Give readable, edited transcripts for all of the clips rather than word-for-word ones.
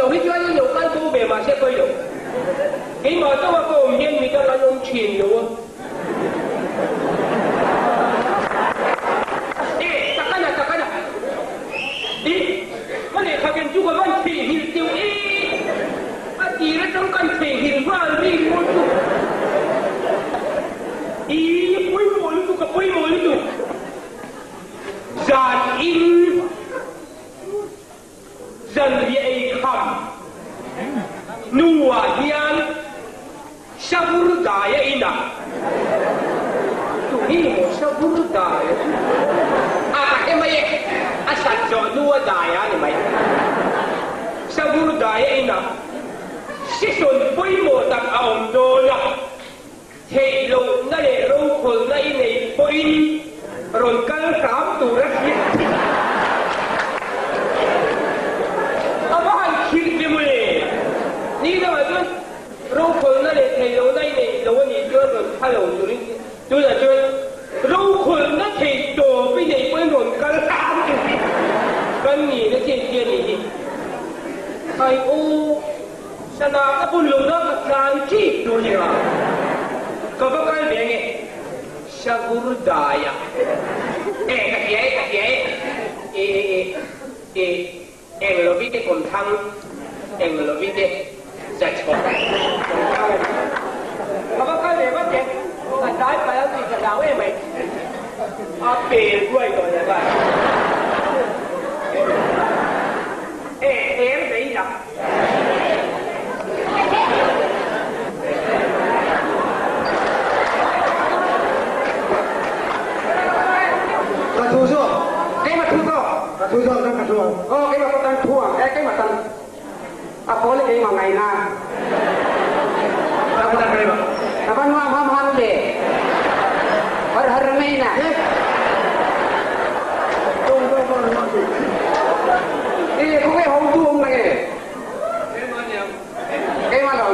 lo hi chuan in lo kal bo ve mahse pawi lo. Keimah chauha ka awm hian midang an awm thin lo a. E, takana, takana. I, ka lehkha ken chu ka van theihnghilh teuh e. A tir atang kan theihnghilh nghal ri ngawt chu. I, pawimawh lutuk, a pawimawh lutuk. Zan in zanriah ei kham hnuah hian Savur daia inah tu hi maw Savur daia chu a ka hre mai e, a sat zawh hnua daia a ni mai. Savur daia inah session pawimawh tak a awm dawn a. Theih lohna leh rokhawlna i neih pawhin rawn kal hram tur a hriat thin. A va han khirh ve mawle! Ni dangah chuan rokhawlna leh theih lohna i neih lo a nih chuan rawn tha lo turin tunah chuan rokhawlna theih tawp i neih pawhin rawn kal hram tur hi kan nihna chian chian a nih hi. Khai aw! Sana ka bun lo na ka tlai chip tur ni a, ka va kal ve nge Savur daia e ka hria e ka hria e e e e eng lovi te kawmthlang eng lovi te zachhawk kawmthlang a ni ka va kal ve vat e ka tlai palh ang tih ka hlau em mai a pel ruai tawh leh nghal e er vei lam. Ka thu zawk. Keimah thu zawk. Ka thu zawk kan ka thu ang. Aw keimah pawh kan thu ang. Eh keimah tan a pawl keimah ngaina. Ka tan keimah. Ka va nuam ham ham ve. Har har mai na. I khawnge hotu awm na nge? Keimah lo.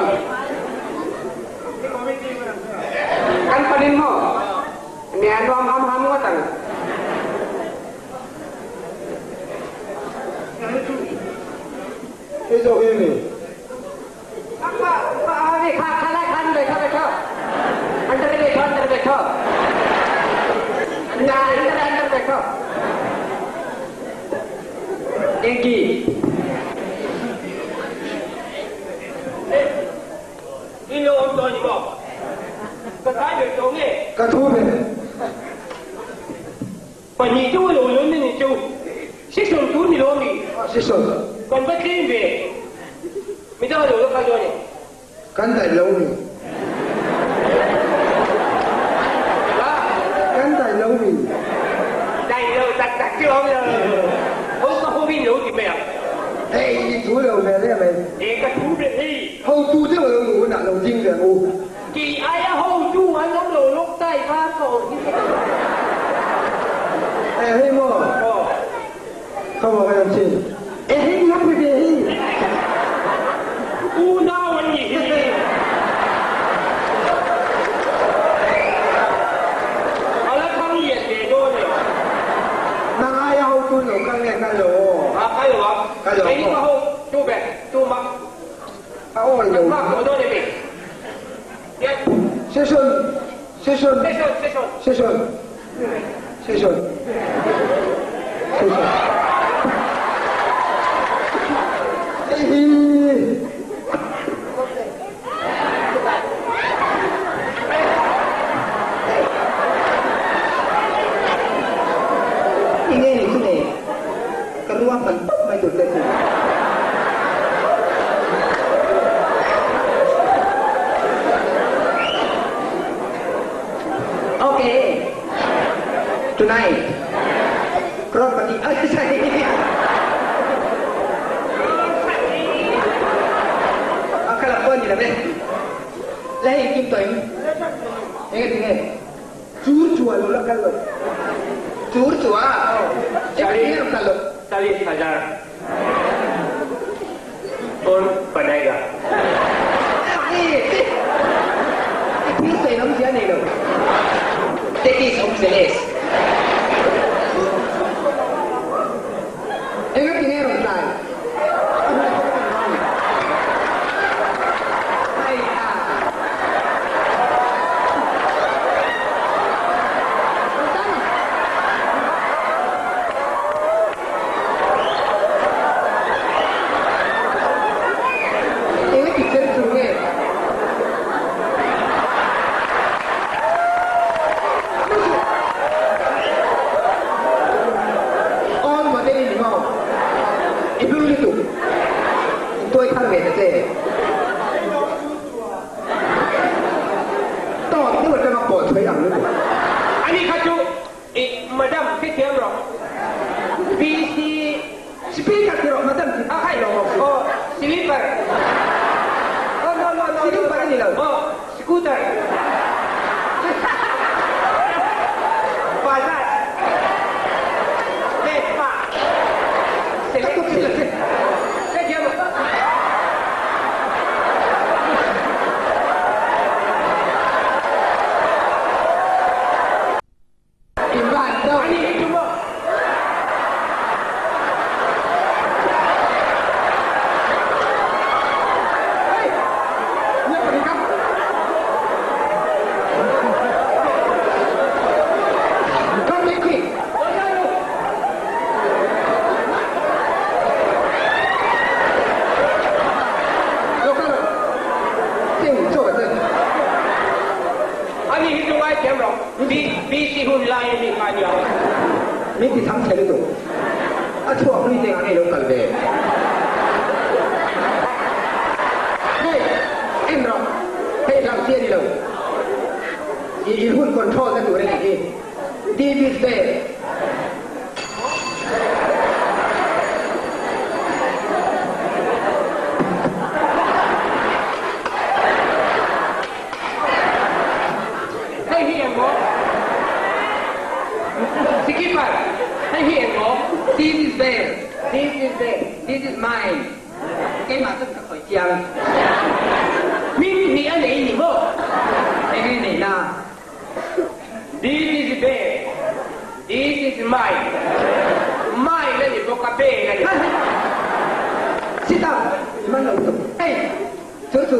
Kan panin maw? Mi a nuam ham ham ngawt ang. Hei zawk hi a ni. Ka thu ve. Kan daih lo mi. Kan daih lo mi. Hei i thu lo ve le mai. Hotu deuh lo luh hunah lo ding ve ang u. Eh hei maw. Ka maw ka chin. Eh hei ni lo ve hei. Unau an nih hi. A la thang lian ve dawn e. Nang aia hotu lo kal nge kal lo aw. A kal lo a. Kal lo Kei ni ka ho tu ve tu mak. A awi lo. Kan nghak tawh dawn e mi. Session session Session session session session hei hi Enge ni chu nei ka ruahman tawp mai tur te chu. Okay. Tonight. Crorepati. Ay, sorry. A khala pawh ni lo e. Le hei kim tawh em? Enge tinge? Chur chua lo la kal lo. Chur chua? Enge tinge rawn kal lo? Chalis hazar. Kawn Panaiga. I thil sawi awmzia a nei lo. That is awmzeless. Engati nge rawn tlai? A hmai pawh ka tan ngai. thar ve ta che. Tawt deuh atanga pawh chhuai ang lutuk. Ani kha chu i madam hrethiam rawh. PC. Speaker ti rawh madam ti. A hai lo bawk si. Aw slipper. Oh no no no. Slipper a ni lo. Aw scooter. Bajaj. Vespa. Select. Hrethiam rawh. Ani hi chu maw? Ani hi chu ngaithiam rawh. BC hun lai a mi kha nia. Min ti thang chhe lutuk. A chhuak hlui te ang e lo kal ve. Hei, en rawh. Hei hlau chi a ni lo. I in hun control na tur a nih hi. This is fair. Hei hi eng maw? Skipper, hei hi eng maw? This is there. This is there. This is mine. Keimah chuan ka khawih chiang. Hming hnih a nei ni maw? Eng nge nei na? This is there. This is mine. Mine a ni bawk a, bel a ni bawk. Sit up. I man lo tuk. Hei, Chu chu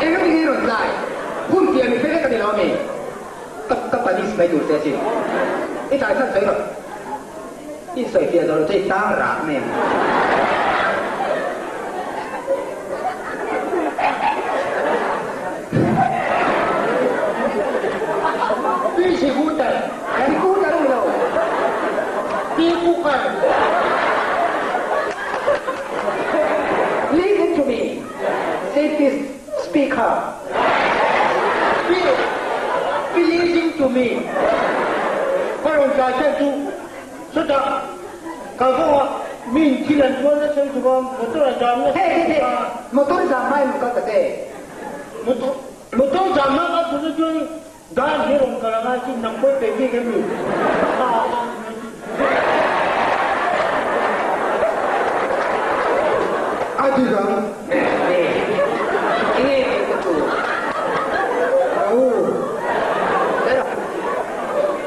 eng a ni rawn tlai hun pian mi hre vek a ni lo a mi? Ka ka panis mai tur che a sin. I tlai chhan sawi rawh. I insawi fiah zawh loh chu i tang rak mai ang. Pi Sikutar. Sikutar a ni lo. Pi Cooker. Listen to me, said this speaker. Pi Pleasing to me. Ka rawn tlai chan chu chutah kal kawngah mi in thil an tuar nasa lutuk a, motor a zam nasa Hey, hey, hey, lutuk a. motor zam hma in rawn kal ta che. Motor motor zam hma kal tur chuan Dan hi rawn kal anga chin nang pawh i peih bik em ni? Ha ha. A ti dang. Enge ka tu? Ka u.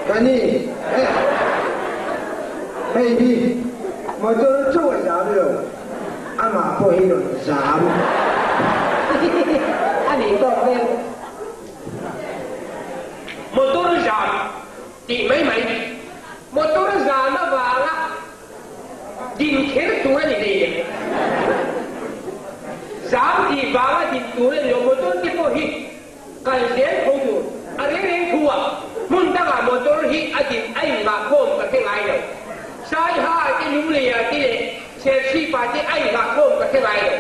Ka ni. Hei hi motor chu a zam lo. Amah pawh hi rawn zam. A nih tawk vel. Motor zan tih mai mai, motor zan avanga din kher tur a ni hlei em? Zam tih vanga din tur a ni lo, motor te pawh hi kal zel tho tur. A reng reng thu ah hmun dangah motor hi a din a inngahkhawm ka hre ngai lo. Saiha te Lungleia te leh Serchhipa te a inngahkhawm ka hre ngai lo.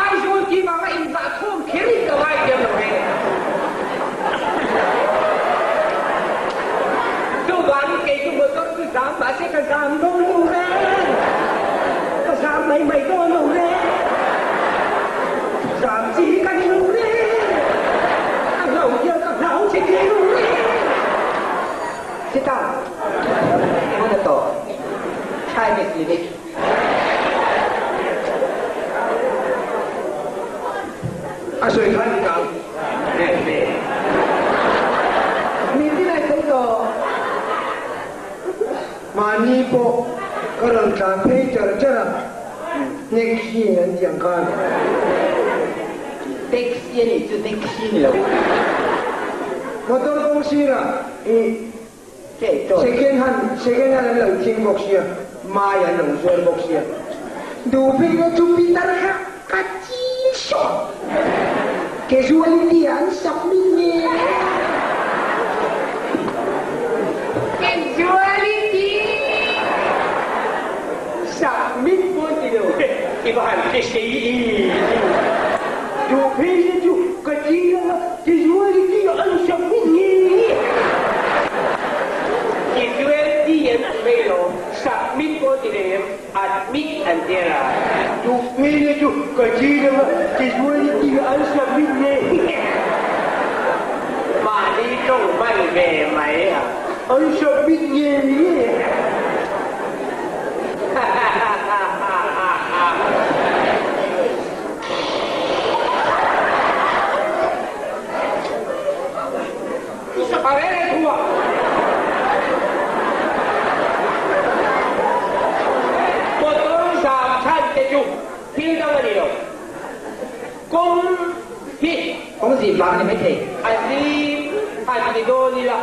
Aizawl tih vanga inngahkhawm kher in ka ngai thiam lo reng. Chuvangin kei chu motor chu zam mahse ka zam dawn lo reng. Ka zam mai mai dawn lo reng. Zam chi hi ka ni lo reng. A hlau hian ka hlau che thei lo reng. Chita, engemaw na tawh? Time is limit. A sawi kha ni kang. Mi tin ai sawi tawh. Mahni pawh ka rawn tlan phei char char a, taxi in an tih ang khan. Taxi a nih chu taxi ni lo. Motor kawng sirah i Second hand second hand an lo thing bawk sia, mai an lo zuar bawk sia. Duhbikna chu Peter kha ka chil sawt. Casualty ah an submit nge. Casualty submit. Submit pawn ti lo i va han hre sei i. Duh phei hi chu ka dil anga casualty ah an submit ngei ngei. Casualty an ti mai lo, submit pawn ti reng em, admit an ti a. Duh phei hi chu ka dil anga casualty ah an submit ngei ngei. Mahni tawng hman ve mai a. An submit ngei ngei. Motor zam chhan te chu thil dang a ni lo. Kawng hi. Kawng zim vang a ni maithei. A zim han ti dawn ila.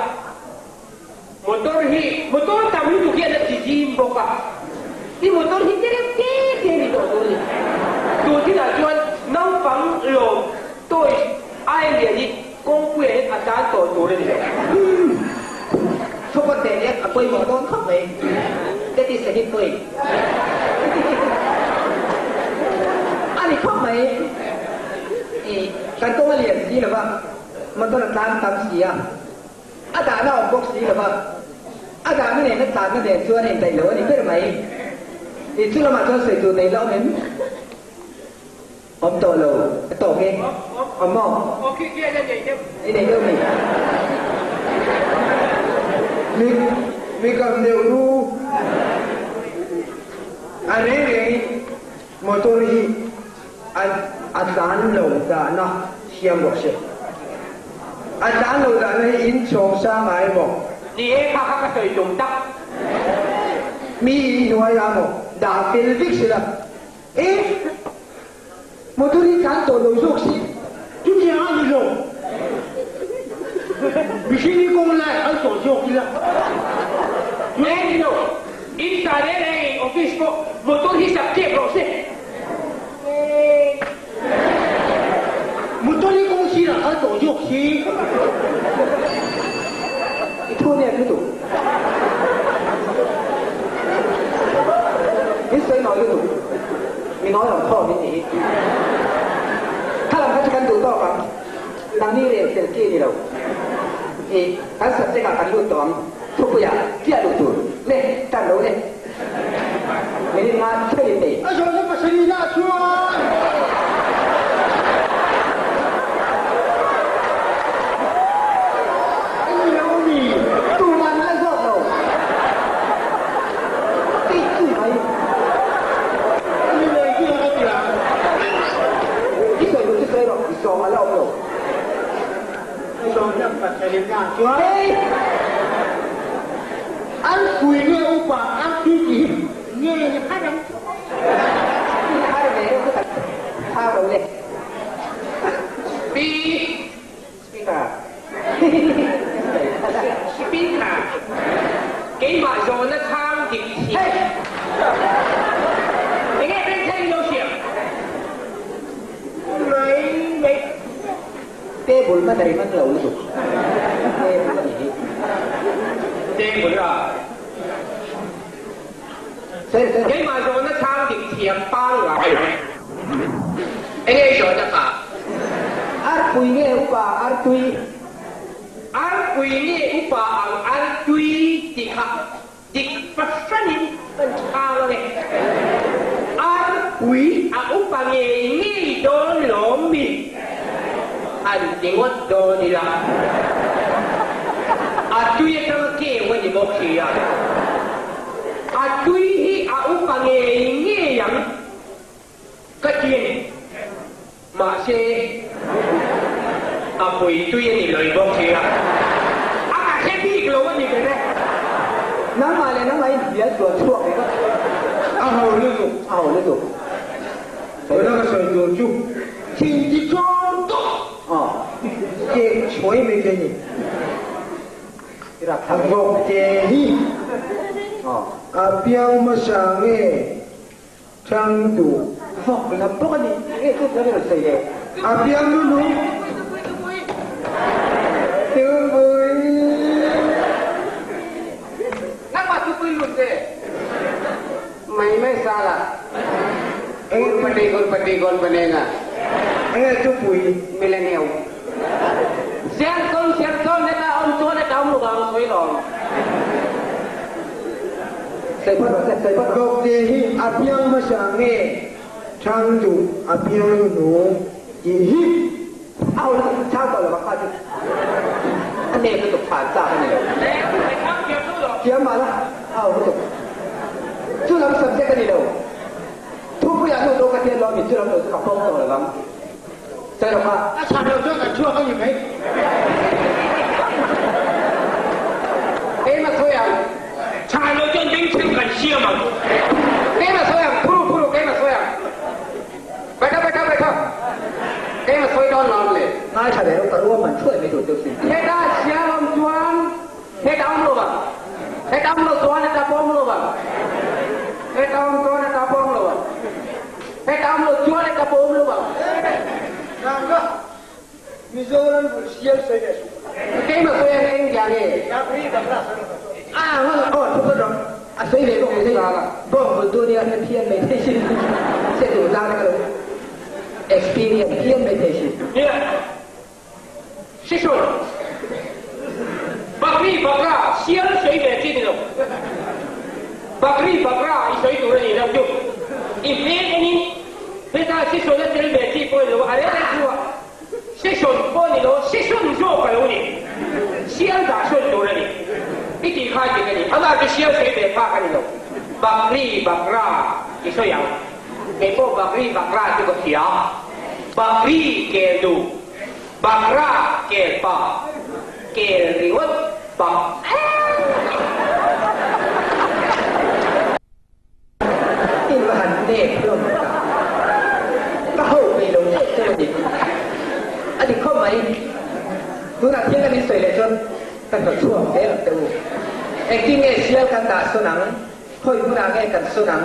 Motor hi motor tam lutuk hian a ti zim bawk a, i motor hi tlem te te a ni tawh tur a ni. Tun thinah chuan naupang lawm toys ai lian hi kawngpuiah hian a tan tawh tur a ni lo. Thupawt teh nek a pawimawh dawn khawp mai. That is a hit point. A ni khawp mai. I kan kawng a lian si lova, motor a tlan tam si a. A dahna a awm bawk si lo va, a dahna nen a tlanna nen chuan a indaih lo a ni ber mai. Ih chu lamah chuan sawi tur nei la awm em? Awm tawh lo, a tawk e. Awm maw? I nei deuh mi? Mi mi kam deuh ru. A reng rengin motor hi A a tlan lo dahna siam rawh se. A tlan lo dahna hi in chhawng sang ah emaw? Ni e, kha kha ka sawi tum tak. Mi in hnuai ah maw dah fel vek se la. E, motor hi tlan tawh lo zawk si. Chutiang a ni lo. Mihring hi kawng lai a kal tawh zawk ila. E ni lo, in ta reng reng in office pawh motor hi sak tep rawh se. Motor hi kawng sirah kal tawh zawk si. I thu nep lutuk. Min sawi nawi lutuk. Mi nawi ang khawm in nih hi. Kha lam kha chu kan duh tawk ang. Nangni rel fel ki ni lo. I kan subject ah kan lut tawh ang. Thupuiah chiah luh tur. Le, tan lo le. Minute nga thei in nei. A zawhna pasarihna ah chuan. A ni lo mi? Tuman la zawt lo. Tih chi mai. A ni lo engtin a ka ti ang? I sawi duh chu sawi rawh, i sawm a la awm lo. A zawhna pasarihna ah chuan. An pui nge upa an tui tih hi nge ni har ang chu. Ni har ve reuh ka thar lo le. Pi Speaker. Speaker. Keimah zawhna chhang dik thiam. Enge bengchheng lo siam? Mai mai. Table hman a ri hman lo lutuk. Table a nih hi. Table a. Sir, sir. Keimah zawhna chhang dik thiam pangngai. Enge i zawhna kha? Arpui nge upa artui? Arpui nge upa ang artui tih kha dik fahranin kan chhang ange. Arpui a upa ngei ngei dawn lawm mi? Han ti ngawt dawn ila. A tui atanga keu a ni bawk si a. A tui hi a upa ngei ngei ang ka ti a ni. Mahse, a pui tui a ni lawih bawk si a, a ka hre bik lo a ni ber e. Nangmah leh nangmah in hnial sual chhuak reng a. A ho lutuk. A ho lutuk. Tuna ka sawi tur chu thin ti tlawm tawh. Aw. Ke chhuai mai te ni. I rak thlang. A vawk ke hi. Aw. A piang hmasa nge Chang duh vawk lam bawk a ni. Enge chu lam i rawn sawi le? A piang nu nu. Tupui. Nangmah tupui lut ve. Mai mai. साला करोड़पति करोड़पति कौन बनेगा Enge thupui? Millennium Sialton Sialton heta awm chuan heta awm lo vang sawi lo ang. Sawi phawt rawh se, sawi phawt rawh. Vawkte hi a piang hmasa nge Thangduh a piang hnu tih hi. A ho lutuk chhang tawh lo vang kha chu a nep lutuk chhan chak a ni lo. Thiam mah la a ho lutuk. Chu lam subject a ni lo. Thupuiah nu do ka tian lo a mi chu lam lo chu ka pawm tawh lo vang. Sawi rawh kha. A chhan lo chuan kan chhuak a ni mai. Keimah sawi ang. Chhan lo chuan bengchheng kan siam ang. Keimah sawi ang, phuru phuru keimah sawi ang. Baitha baitha baitha. Keimah sawi dawn lo ang le. Ngaithla ve rawh ka ruam man thuai mai tur deuh sin. Heta sial awm chuan heta awm lo vang. Heta awm lo chuan heta pawh awm lo vang. Heta awm chuan heta pawh awm lo vang. Heta awm lo chuan heta pawh awm lo vang. Ranga, Mizoram bul sial sawi leh suh. Keimah sawi ang eng dia nge? A ngal aw thu ka rawh a sawi ve bawk ni bawng bul tu nia hre phian mai thei sin se duh zang ka lo experience phian mai thei sin. Nia Sisut Bakri bakra sial sawi ve chi ni lo Bakri bakra i sawi tur a ni lo chu i hmel enin heta sisut a tel ve chi pawh a ni lo a rel reng thu a Session pawh ni lo, session zawk a lo ni. Sial dah sawn tur a ni. I tih kha dik a ni. Amah chu sial sawi ve phak a ni lo. Bakri bakra i sawi ang. Kei pawh bakri bakra chu ka hria. Bakri kel duh, bakra kel pa, kel ringawt bak. I va han nep hlawm tak. Ka ho peih lo teh chu a ni. A dik khawp mai. Tunah thil kan insawi leh chuan ka hnawt chhuak zel ang teh u. Engtin nge sial kan dah sawn ang? Khawi hmunah nge kan sawn ang?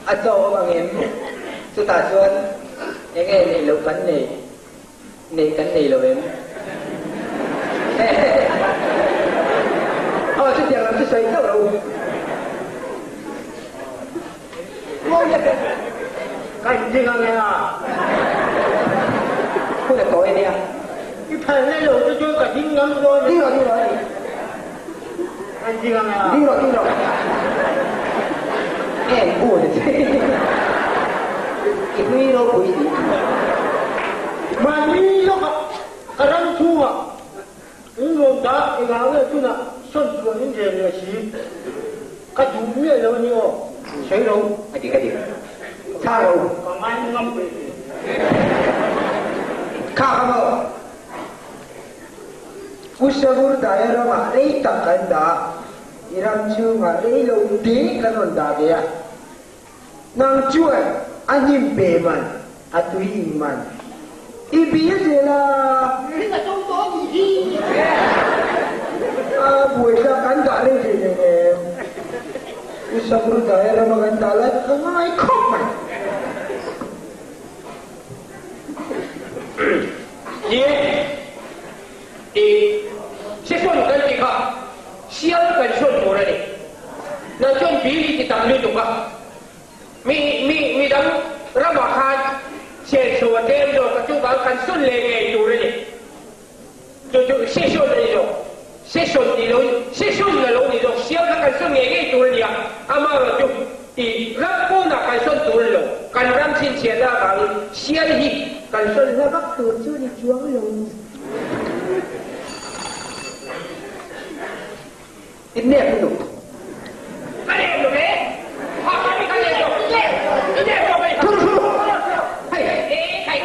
A chaw awm ang em? Chutah chuan eng nge neih loh kan nei? Neih kan nei lo em? Aw chutiang lam chu sawi chauh ro. Kan ding ang e a. Hun a tawi ania. I phal na lo chu chuan ka ding ngam dawn a. Ding rawh ding rawh a ni. Kan ding ang e a. Ding rawh ding rawh. Eng u ni che. I hlui ropui si. Mahni lawkah ka ram chhungah in rawn dah engah nge tunah sawn chuan in rel leh si. Ka duh miah lo a ni aw. Sawi ro. A dik a dik. Tha ro. Ka ngai ngam ve. Kha ka maw. Pu Savur Daya ramah rei tak kan dah a, i ram chhungah rei lo te kan rawn dah ve a. Nang chuan a hnim pe man, a tui in man i bil zel a. Ring a tawng tawh a nih hi. A buaithlak kan dah rei thei hlei em. Pu Savur Daya rama kan dah lai ka ngai khawp mai. Ni e, i session kan tih kha sial kan sawn tur a ni. Nang chuan bill i ti tam lutuk a, mi mi midang ramah khan senso a tlem zawk a, chuvang kan sawn leh ngei tur a ni. Chu chu session a ni zawk. Session tih lo session a lo ni zawk. Sial kha kan sawn ngei ngei tur a ni a, amaherawh chu i ram pawnah kan sawn tur a ni lo. Kan ram chhinchhiahna avangin sial hi kan sawn hla vak tur chu a ni chuang lo. I nep lutuk. Ka nep lo ve. Ha ha mi ka nep lo. I nep lo ve. Thur thur. Hei. E kai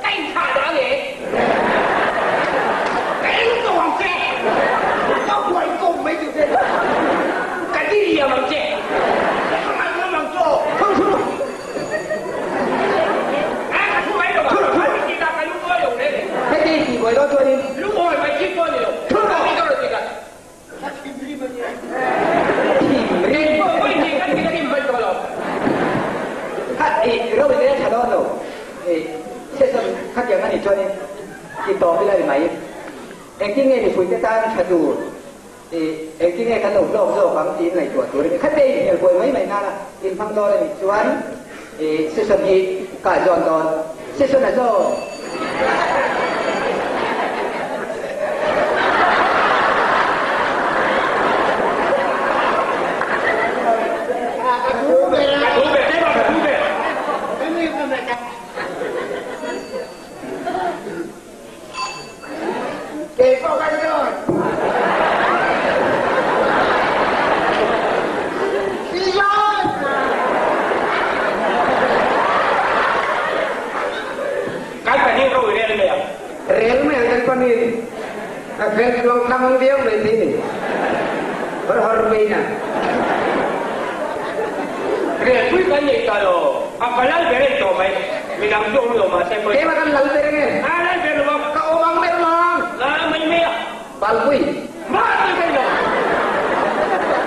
ka in thah dah nge. Ka eng ko ang che. Ka buai ko mai tu che. Ka ti liam ang che. Ka ngai ngam ang cho. Thur thur. A ka thu mai lo ba. Thur thur. Ti ta ka lungawi lo le. Hei ti ti buai lo chuanin. Lungawi mai chi pawh ni lo. Thur Ka ti ka rawn ti ka. Ka thinrim a nia. Thinrim. Engpawh vawi hnih kan thinrim hman tawh lo. Kha i ro in a tha dawn lo. I session khatiang a nih chuanin i tawp ila ni mai. Engtin nge mipui te tan tha tur? Engtin nge kan lo hlawk zawk ang tiin ngaihtuah tur a ni. Khat te inhnial buai mai mai nana inhmang dawn a nih chuan session hi ka zawn dawn. Session a zawn. Ka thu ber a. Ka thu ber, keimah ka thu ber. Kei pawh ka zawn. I zawn! Kan pahnih ro i rel mai ang. Rel mai ang kan pahnih. Ka fel tluang tlang viau mai thei ni. Hawr hawr mai na. Rel pui kan nei ta lo. A ka lal ber en tawh mai. Midang chu awm lo mahse pawisa. Keimah kan lal ber nge? A lal ber lo ang. Ka awm ang ber lo ang. A mai mai a. Balpui. Mah ti thei lo.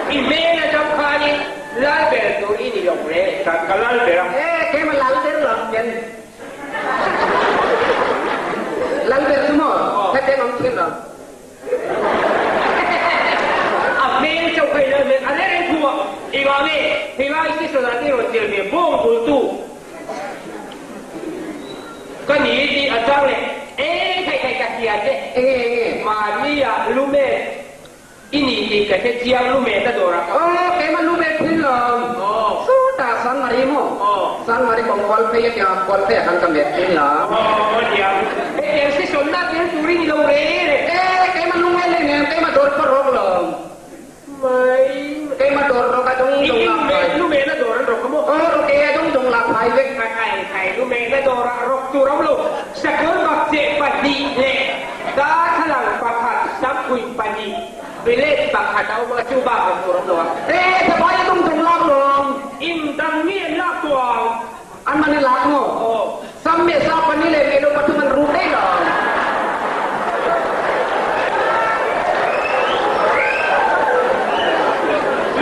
I hmel atang khanin lal ber tur i ni lo re. Ka lal ber a. E, keimah lal ber lo ang hian. Lal ber chu maw? Hetiang awm thin lo. A hmel chauh kha i lal hmel a reng reng thu a. Engah nge helai station ah te rawn tel ve bawng bultu ka ni tih a chang leh eng thei thei ka hria che. Enge enge? Mahni ah lumet I nih tih ka hre chiang lumet a dawr a. Aw keimah lumet thin lo. Aw. Sawtah Sangmari maw? Aw. Sangmari kawng kual phei a tia kual phei ah khan ka met thin lo. Aw nia. Hetiang sesawnna tel tur i ni lo reng reng. E keimah lungngai leh nen keimah dawr pawh rawk lo. Mai. Keimah dawr rawk a dawng dawng lak phai. I lumet a dawr an rawk a maw? Aw rawk e a dawng dawng lak phai vek. Ka khai khai lumet a dawr ah rawk tur a awm lo. Sakawr bakcheh pahnih leh Darthlalang pakhat, sampui pahnih, bilet pakhat a awm a, chu bak ang tur awm lo a. E, thabai a tung tung lak lawng. In dang mi an lak tawh ang. An man an lak maw? Aw. Sam me sa pahnih leh melo pathum an ruk daih lo.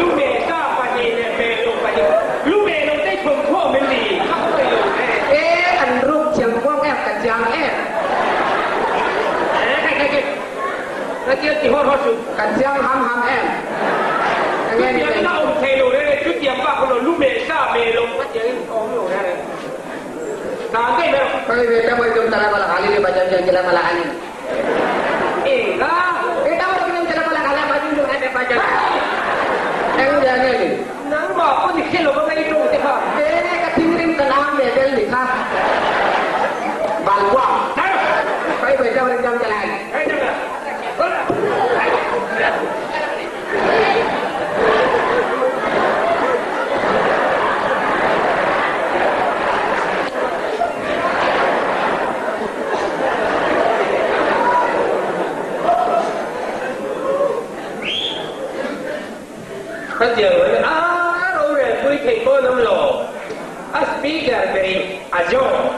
Lu me sa pahnih leh melo pahnih. Lu melo te thawmthawm em ni? Ka hawi lo e. E, an ruk thiam kuang em, ka chiang em. Kan chiang ham ham em? Chutiang in a awm thei lo reng e, chutiang bak lo lu meh sa meh lo ka tiang in a awm lo reng e. Tlan daih mai rawh. Koi ve ta moi tum tala bala hali le bajam jang jala bala hali. Eng a. E ta moi tum tala bala hali bajam jang jala bajam. Eng dia nge ni. Nangmah pawh ni hre lo va ngai tawng te kha. E ka thinrim ka nam ve vel ni kha. Balkua. Koi ve ta moi tum tala hali. Khatiang an a rorel pui thei pawn awm lo, a speaker berin a zawng.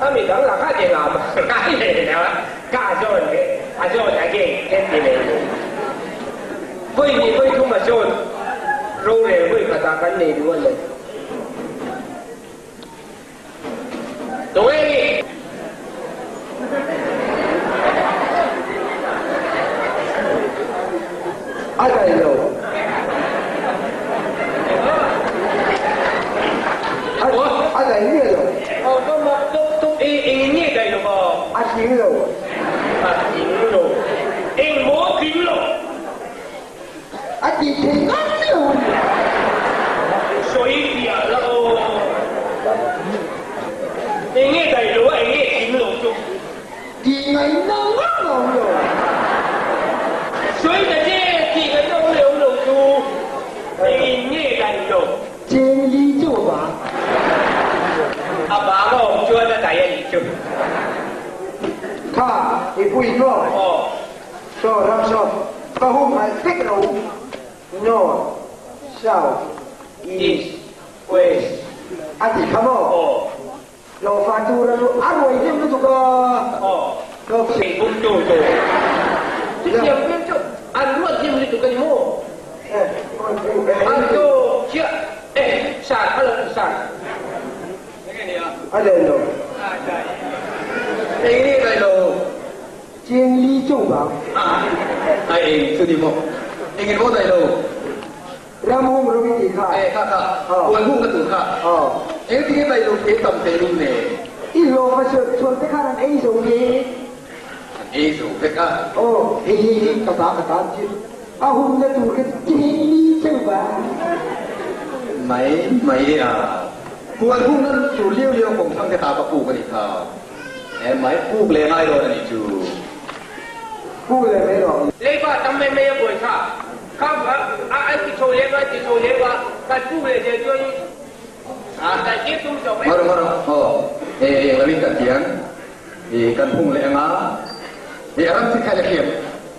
A mi dang lakah ti ngah ngai leh lo a, ka zawn ve, a zawn again kan ti leh lo. Vawi hnih vawi thum a zawn rorel vawi khatah kan nei duh a ni. Tunge ni? A dai lo. A dai nge lo? Aw ka mak tuk tuk i eng nge dai lo maw? A tling lo. A tling lo. Eng maw tling lo? A ti thei ngam lo. Sawi piah la aw. Eng nge dai lo a eng nge tling lo chu? Tih ngaihna ngam a awm lo. Sawi ta che, tih ngaihna awm leh awm lo chu engin nge dai lo? Cheng li chu a bang. A bang a awm chuan a dai a nih chu. Kha, i pui maw? Aw. Saw ram saw, ka humhalh vek lo. North, South, East, West a ti kha maw? Aw. Hlawhfa tur a luh a ruai hnem lutuk a. Aw. Hlawhfa. Thingpum tu tu. Chutiang vel chu an ruat hnem lutuk a ni maw? An tu chiah e sar hello sar. A dai lo. Eng nge dai lo? Cheng li chauh vang. A, a eng chu ni maw? Engin maw daih lo? Ram hung rawng i tih kha. E, kha kha. Huan hung ka tur kha. Engtin nge daih lo thei tam teh lum ne? I hlawh va chhuat chhuat te khan an ei zo nge? An ei zo vek a. Aw, hei hei hei ka ta ka ta an ti. A humna tur kha chu cheng li chauh vang. Mai mai a. Huan hungna tur liau liau kawng thlang te ta ka puk a nih kha. E mai puk leh ngai dawn a nih chu. Puk leh mai rawh. Leiba tam mai mai a buai kha. Kha a an ti chho lem a, an ti chho lem a, kan puk leh zel chuan kan tir tum zawk mai. Ngawr ngawr aw e eng lovin kan tiang i kan hung leh anga i a ram chi kha la hriam.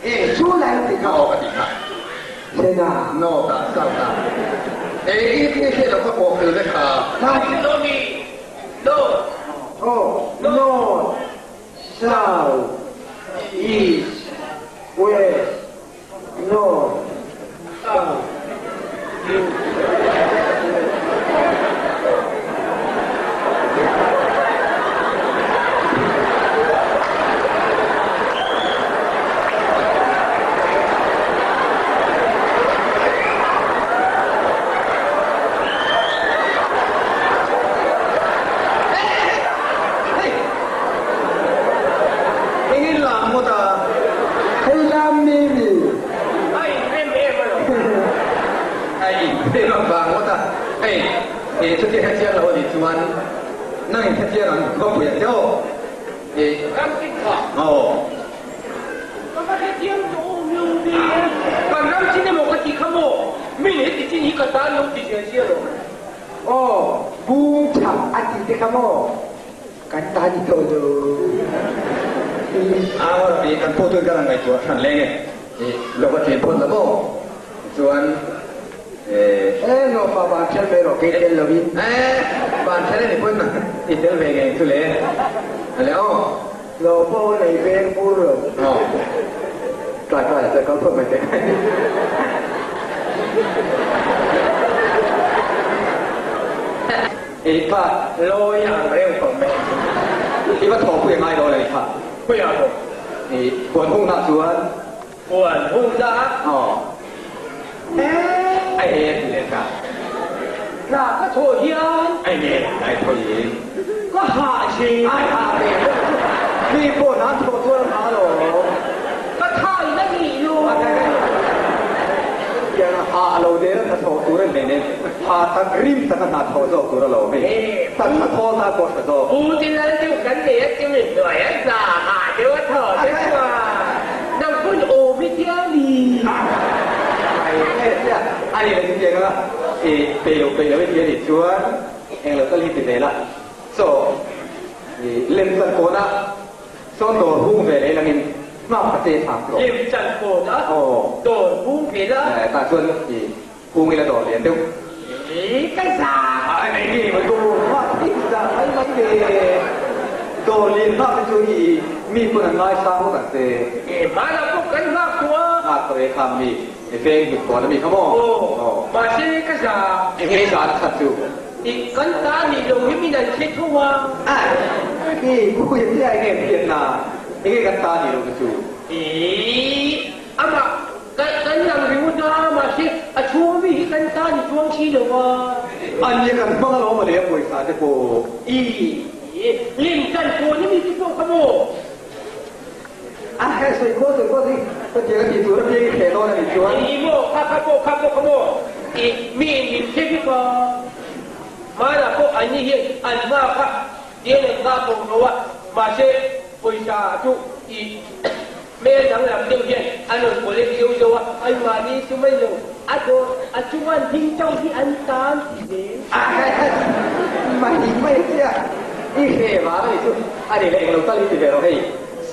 E chu lai an ti kha. Aw ka ti kha. Sena. North ah south ah e i ti hriat lo kha pawh fel vek kha. North. Aw, North, South, East, West, North, South, East. Engin lam ngawt a? Hei lam mi mi. A inrem em a lo. A inrem avang ngawt a. Hei, eh chutia hetiang lo a nih chuan nang in hetiang ang va pui ang che aw. Eh. Ram tin kha. Aw. Ka va hetiang tawh awm lo ve. Kan ram chin emaw ka ti kha maw? Min heti chin hi ka tan lo ti ziah ziah lo. Aw, bung chhak a ti te kha maw? Kan ta ni tawh lo. Aw rabi kan pawh tun kan han ngaihtuah hran leng e. Lo va tlem phawt la maw? Tichuan eh. Eh, nupa van ṭhen ve rawh, kei tel lovin. Eh, van ṭhen a ni pawn i tel ve ngei chu le. Ale aw. Lo pawh nei veng bur lo. Aw. Tlai tlai ah chuan kal phawt mai teh. I pa lawi ang reuh tawh mai. I va thawh pui a ngai dawn a ni kha. Pui ah maw? I huan hung nah chuan. Huan hung nah? Aw. A e ti leh ta. Hna ka thawh hian. A e ai thaw in. Ka hah thin. Ai hah ve bawk chu. Mi pawh hna an thawh chuan an hah alawm. Ka thai na nih lo. Tiang a hah lo der a hnathawh tur an nei nen hah tak rim tak a hnathawh zawk tur alawm hei. Tak hnathawh ta pawh tha zawk. Pu Tilal deuh kan nei a chumi hnuai a za hah deuh a thawh te chuan nang hun awm hi tia ni. Ai e tia a ni leh chutiang anga i peih lo peih lo i ti a nih chuan eng lo tal hi ti ve la. Chaw i lem chan kawn a sawn dawr hung ve leh langin nghak ta che thang tawh. Lem chan kawn a dawr hung ve la. Tah chuan i hung ila dawr lian deuh. I ka za. Ai mai nge mai dawr nghak i za mai mai ve. Dawr lian nghak te chu i mi pawn an ngaisang ngawt ang che. E hmana pawh kan nghak tawh a. Nghak tawh e kha mi i veng hlut kawn a mi kha maw. Aw mahse ka za. Enge i za na khat chu. I kan ta nih lo hi min an hre tho a. A i pui a tia enge phian na enge kan ta nih lo te chu. I amah kan kan lang ringawt a mahse a chhung ami hi kan ta ni chuang si lo a. A nia kan hmang alawm a leh a pawisa te pawh. I lim kan pawn ami te pawh kha maw. A he sawi kual sawi kual hi ka tiang a tih tur a piang i hreh dawn a nih chuan. I maw kha kha pawh kha pawh kha maw i mi in min hre vek a, hmanah pawh an ni hian an hma kha tiang an nghah tawh lo a, mahse pawisa chu i hmel danglam deuh hian an rawn collect zeuh zeuh a, anmahni chu mai lo a dawr a chunga an hming chauh hi an tan ti zel. A he he mai mai chiah i hre vang a nih chu a ni leh englo tal hi ti ve rawh hei.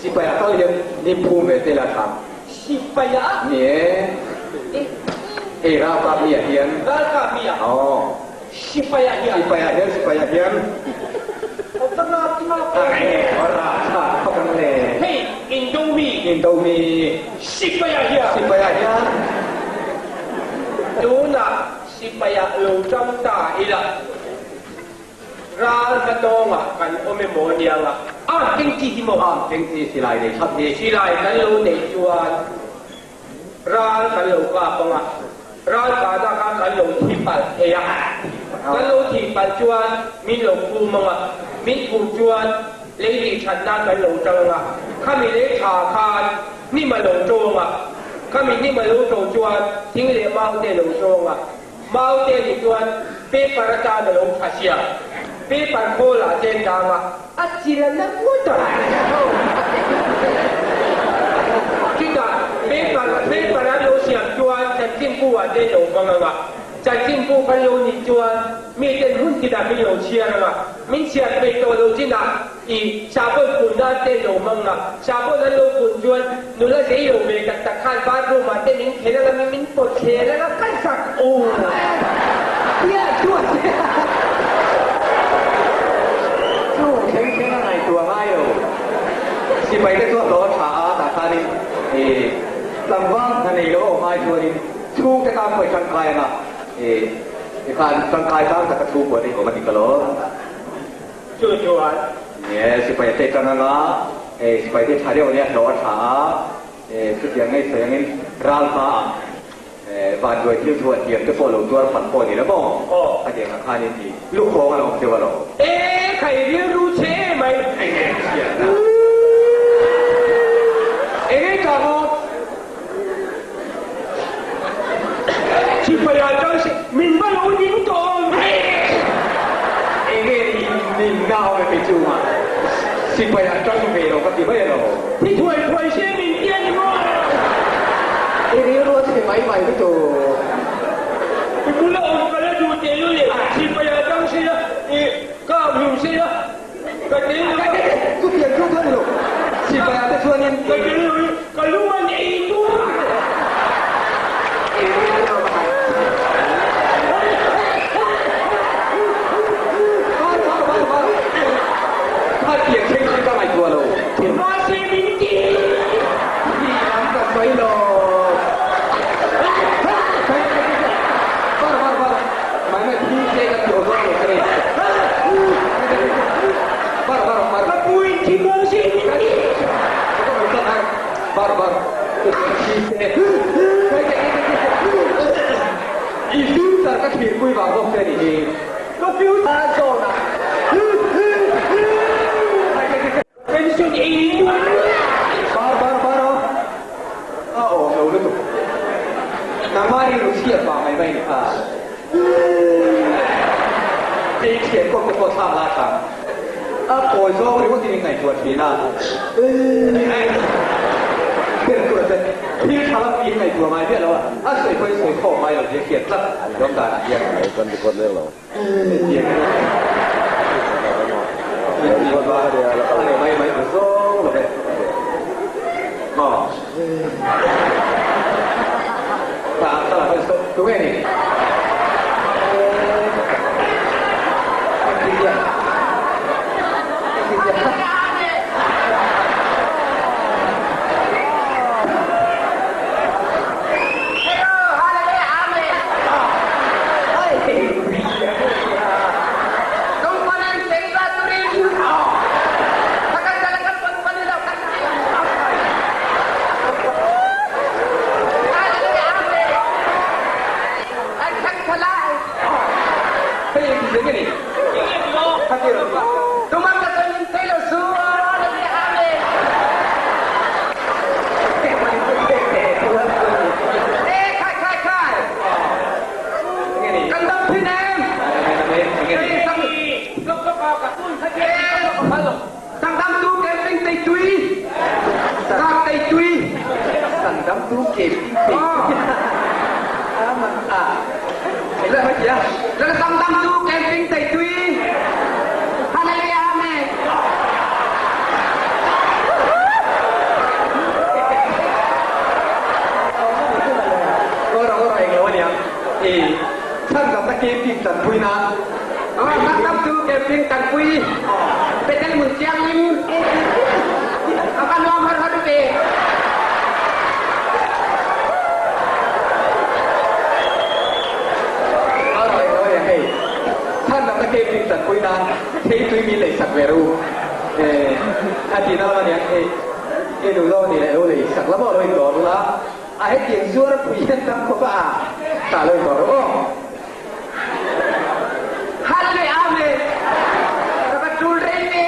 Sipai ah tal hian lim phum ve te la tha. Sipai ah? Ni e. Hei ralkap mi ah hian. Ralkap mi ah? Aw. Sipai ah hian? Sipai ah hian, sipai ah hian. Aw ka ngak ngak e. Aw ra tha khawp ang le. Hei indo mi. Indo mi. Sipai ah hian. Sipai ah hian. Tunah sipai ah lo tang ta ila. Ral hmatawngah kan awm emaw niang a. Arm keng chi hi maw? Arm keng chi silai nei that hi. Silai kan lo neih chuan ral kan lo kap ang a, ral kahna kha kan lo thi palh thei a. Kan lo thih palh chuan min lo phum ang a, min phum chuan lei tih that nan kan lo tang ang a, khami lei tha khan hnim a lo to ang a, khami hnim a lo to chuan thing leh mau te a lo to ang a. Mau te nih chuan paper atan a lo tha sia, paper khawl ah chen tang a, a chil a na ngawt a. Chutah paper paper an lo siam chuan chanchinbu ah te lo hmang ang a, chanchinbu kan lo nih chuan mi ten hun tinah min lo chhiar ang a, min chhiar peih tawh lo chinah I sahbawn kun nan te lo hmang a, sahbawn an lo kun chuan nula zei lo ve tak tak khan bathroom ah te min khelh anga min pawt thlel anga kan sak aw. Piah chuan Chu thleng thleng a ngaihtuah ngai lo. Sipai te chu a hlawh a tha a, tah khanin i tlangval hna nei lo a awm ai chuanin chhungte tan pawh i tangkai anga i tikhan tangkai tan tak a chhungkua te hi awm a ni ka lo. Chu chuan. Nie, sipai te tang anga, hei sipai te tha deuh ania hlawh a tha a, chutiang ngei sawi angin ral hmaah vanduai thil thu a thiam te pawh lo tuar phat pawh a ni lo maw? Khatiang ang khanin i lukhawng a lo awm deuh alawm. E, khai rilru che mai. Enge chhiatna? Enge tah maw? Sipai ah chuan min va lo ning tawh awm ve. Enge ning na awm e kei chu ma sipai ah tang ve lo ka ti mai alo. Thi thuai thuai se min tia ni maw? I rilru a chhe mai mai lutuk. I bula awm ka la duh teh lul e, sipai ah tang se la, i ka hlum se la. Ka tel lo a. Chu pian chu chuan lo. Sipai ah te chuanin. Ka tel lo i ka lung an ei tur. Kha pian thleng thleng ka ngaihtuah lo. Mahse min ti. Thi lam ka sawi lo. Bar bar bar. Mai mai thi se ka ti awzawng lo ka ni. Bar bar bar. Ka pu in thi maw se min ti. Bar bar. Thi se. I future ka thlir pui vang bawk che ni hi. Ka future a zawn a. Pension ei tur. Bar bar bar aw. A awm lo lutuk. Nangmah rilru chhiat vang mai mai ni kha. Ei thian kawp te pawh thlak la tlang. A kawi zawng ringawt in ngaihtuah thin a. Ber tur a che. Thil tha lam in ngaihtuah ngai miah lo a. A sawi pawhin sawi khawm ngai lo tih a hriat tlat. Lawm dan ah hian. A tihna lam a nia, i duh zawk a nih leh lo lei sak la maw lo indawr la, a hetiang zuar pui hian tam khawp a, tah lo indawr rawh aw. Hallelujah Amen Ka va tul reng e.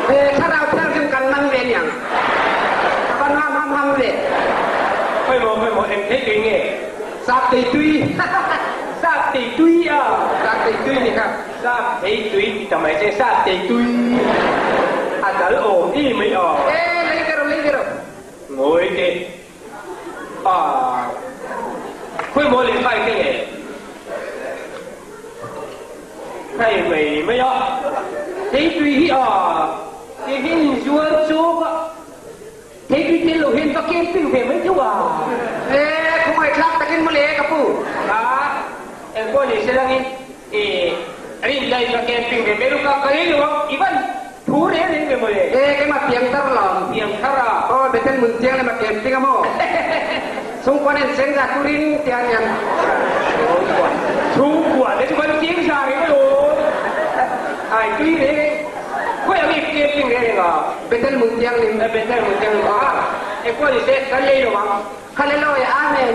He thlarau thianghlim kan man ve niang. Ka va nuam ham ham ve. Khawi maw khawi maw eng thei tui nge? Sap thei tui. Sap thei tui a. Sap thei tui ni kha. Sap thei tui ti ta mai che sap thei tui. A dal awm i mai aw. E lei ve rawh lei ve rawh. Ngawi teh. A khawi maw lehkha i keng e? Hei mai mai a. Thei tui hi a ti hin zuar chawk a. Thei tui tel lo hian va camping ve mai theuh a. E khawngaihthlak takin mawle ka pu. A engpawh ni se langin i rin lai va camping ve mai luka ka lei lo ang i van thu reng reng ve mawle. E keimah piangthar lawm. Piangthar a. Aw Bethel hmun chiang lema camping a maw? Chhungkua nen cheng za turin tia niang. Chhungkua chhungkua te chu kan cheng za reng alawm. Ai tui reng reng khawi ang i camping reng reng a. Bethel hmun chiang lim. Bethel hmun chiang lim a. Engpawh ni se kan lei lo ang. Hallelujah Amen.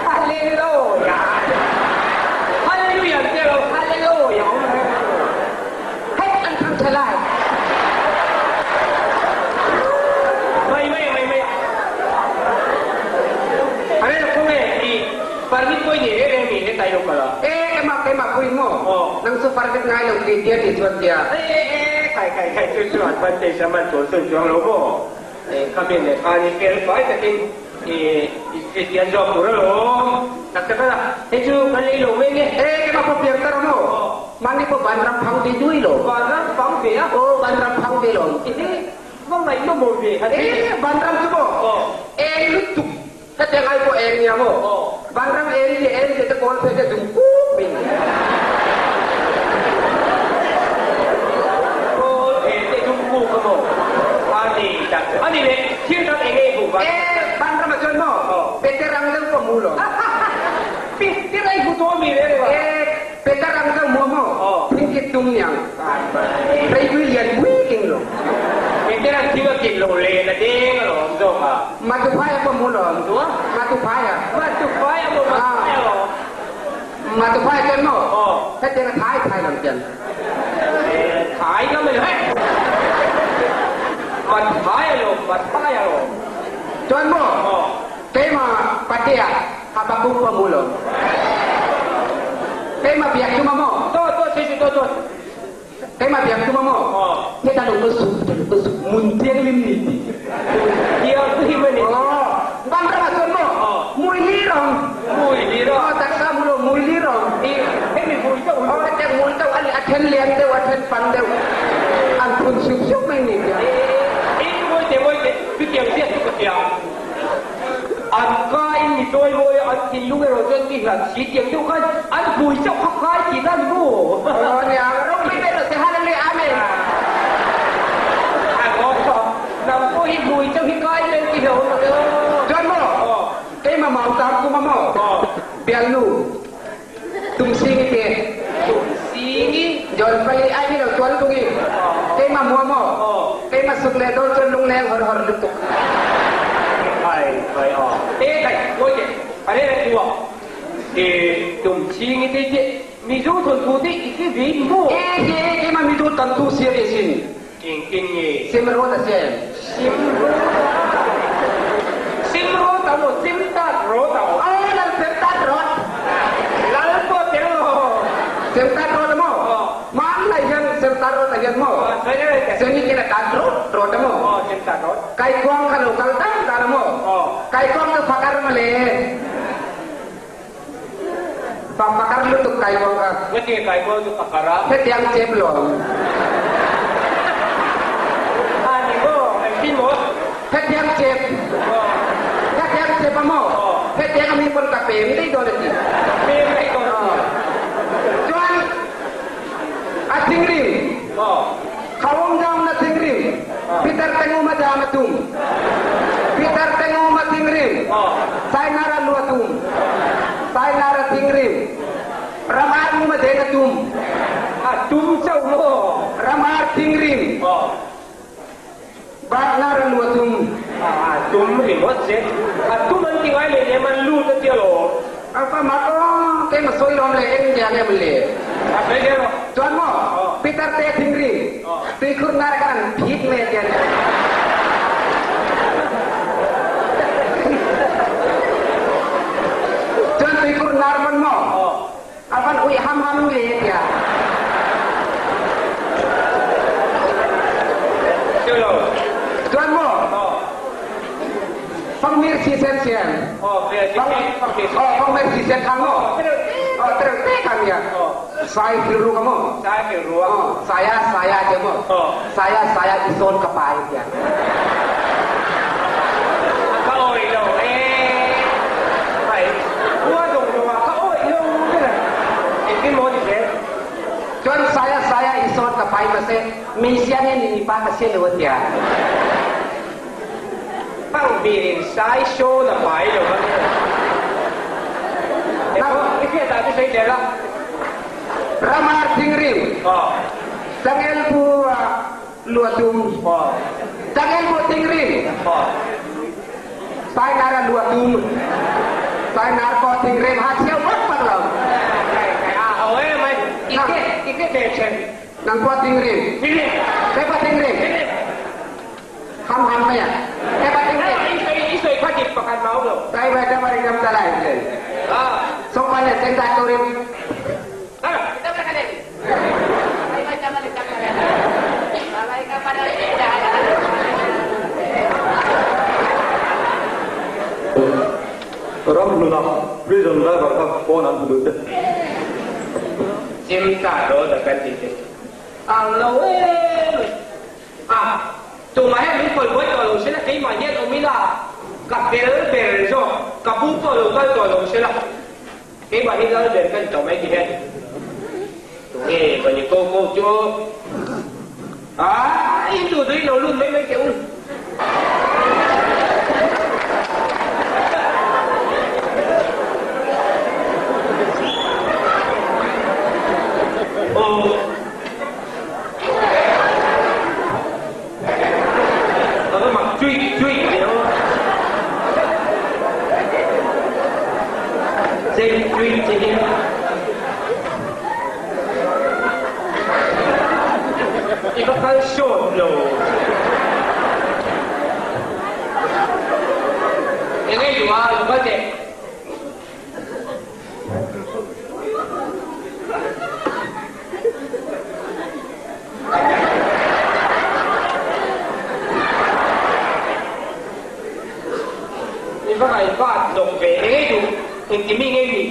Hallelujah. Hallelujah te lo Hallelujah awm reng. Hei an thang tha lai. Mai mai mai mai. Are lo kong e i permit poi ni re re mi he tai lo kala. E ema ema pui mo. Nang chu permit ngai lo ti tia ti chuan tia. E e kai kai kai chu chu an pan te saman chuan chuan chuang lo mo. Khami leh khan i fel fai takin i Kristian zawk tur alawm. Tak tak a, hei chu kan lei lo mai nge. E, keimah pawh piang tar maw? Mahni pawh vanram phang ve dui lo. Vanram phang ve a? Aw, vanram phang ve lo. Ehe, va ngaihnawm awm ve. E, vanram chu maw? Eng lutuk. Hetiang ai pawh eng nia maw? Vanram eng leh eng leh te kawl phei te dung kuk mai ni. Kawl phei te dung kuk a maw? A ni tak. A ni leh, thil dang eng nge i hmuh van? E, vanram ah chuan maw? Peter ang deuh pawh hmu lo. Peter a i hmu tawh mi reng a? E, Peter ang deuh hmu a maw? Thingkit tum niang. Reipui lian pui king lo. Peter an thing a kit lo len a deng alawm zawk a. Matuphai a pawm alawm. Matuphai a. Matuphai a maw Matuphai a maw. Matuphai chuan maw hetiang a thai thai lam chuan. Thai ka mai hei. Mathai a lawm Mathai a lawm. Chuan maw keimah patea Habakuk pawm alawm. Keimah biak chunga maw. To to si si to to. Keimah biak tum a maw? Heta lo ka zuk, heta lo ka zuk. Mun thianghlim ni ti. Thianghlim a ni. Vanram ah chuan maw? Mui lir awm. Mui lir a. Aw taksa mu lo mui lir awm. I hemi mui chauh hi. Aw hetiang mui chauh a ni, a then lian deuh, a then pan deuh. An phun sup sup mai ni tia. I ngawi teh ngawi teh, chutiang chiah chu ka hria. An ka in mi chawimawi a, an thinlung erawh chuan mi hlat si tiang deuh khan an hmui chauh kha kai tih dan maw? Aw nia, ropui ber rawh se, Hallelujah, Amen. Nang pawh hi hmui chauh hi kai mai ti hlauh awm rawh aw. Chuan maw, keimah mau tam kum a maw, bialnu Tumsingi te. Tumsingi? John Pali ai ni lo tuan lungi. Keimah mua maw? Keimah suk le dawn chuan lungleng hawr hawr lutuk. Khai khai aw. E khai, ngawi teh. A rel a tu a. E Tumsingi te che Mizo thawnthu te i hre ve ni maw? E ke keimah Mizo thawnthu siam i sin. Engtin nge? Simrawt a siam. Simrawt a? Simrawt a maw? Simtat rawt a maw? Aw lal semtat rawt. Lal pawh tel lo. Semtat rawt a maw? Hmanlai hian semtat rawt ah hian maw? Semikin a tat rawt rawt a maw? Semtat rawt. Kaikuang kha lo kal dan dan a maw? Kaikuang chu fakar mawle. Pa pakar lutuk kaikuang kha. Ngatinge kaikuang chu pakar a? Hetiang chep lawm. A ni maw? Engtin maw? Hetiang chep. Hetiang chep a maw? Hetiang a mi pawn ka pem daih dawn a ti. Pem daih dawn a ti. Chuan a thinrim. Khaum jam na thinrim. Peter tengum a jam a tum. Peter tengum a thinrim. Sainara lu a tum. se a tum an ti ngai leh nem an lut a tia lawm. A va mak aw, keimah sawi lawm leh eng nia nge maw le? A sawi zel rawh. Chuan maw, Peter te thingri tuikhur ngar khan an phit mai a tia nia. Chuan tuikhur nar pawn maw, a van uih ham ham le a tia. Chuan maw, Fangmir si sen sian. Fangmir si sen khang maw? Tereuh te kha nia. Sai rilru kha maw? Saya saya tia maw? Saya saya i sawn ka pai tia. Ka awih lo ee. Hai khua zawng zawng ah ka awih lo ber a. Engtin maw ni se? Chuan saya saya i sawn ka pai mahse mei siang in mipa ka si lo a tia. Pangbirin sai sawn a pai lo a nia. Engpawh i hriat ah chu sawi tel a. Ramar Thingrim, Changel pu Luatum, Changel pu Thingrim, Sainara Luatum, Sainar pawh Thingrim ha chhiau vak vak lo. A ho em mai, i hriat i hriat ve chen. Nang pawh Thingrim, kei pawh Thingrim. Ham ham mai a. Kei pawh Thingrim. I sawi kha dik pakhat mau lo. Tai vai ta mari ngam ta lai le. Songpan le seng ta turin. Ramhluna prison driver kha phone an hmu duh che. Chim ta ro da kan ti che. Ang lo em. A, tumah hian min kawi buai tawh lo sela, keimah hian awm ila ka fel ber zawk, ka pu pawh lo kal tawh lo sela, keimah hi lal ber ka ni tawh mai ti hian. Tunge ka ni ko ko chu? A, in duh duhin lo lut mai mai teh u. Aw. A va mak chuih chuih ve aw. Cheng chuih che hi. I va kal sawt lo. Eng nge duh a, lo kal teh. I va ngaihvat lawk ve ngei duh engti mi ngei ni?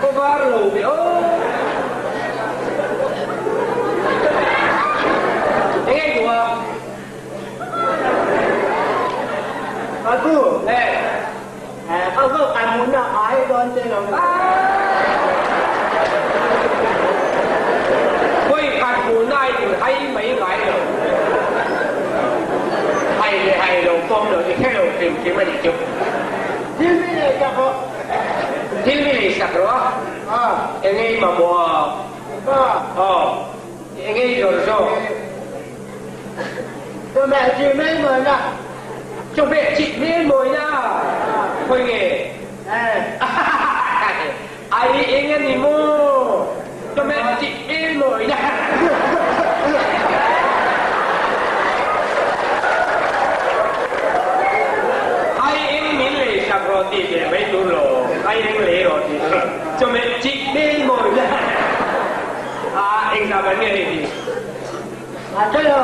Ka var lo ve aw. Eng nge duh a? Aku. Eh. Eh, kau kau kamu nak ai don che lo. Khawi khat hmuh na in hai mai ngai lo. Hai leh hai lo pawm lo i hre lo hrim hrim a nih chu. Thil mi nei sak rawh. Thil mi nei sak rawh a? A. Eng nge i mamawh a? A. Aw. Eng nge i zawrh zawk? Chawhmeh chi mai mawina. Chawhmeh chi mai mawina? Khawi nge? Ai eng a ni maw? Chawhmeh chi mai mawina. Ai eng min lei sak rawh tih ve mai tur lo. Ai eng lei rawh tih ve. Chawhmeh chi mai mawina. A engzah ban nge hei hi? A che lo.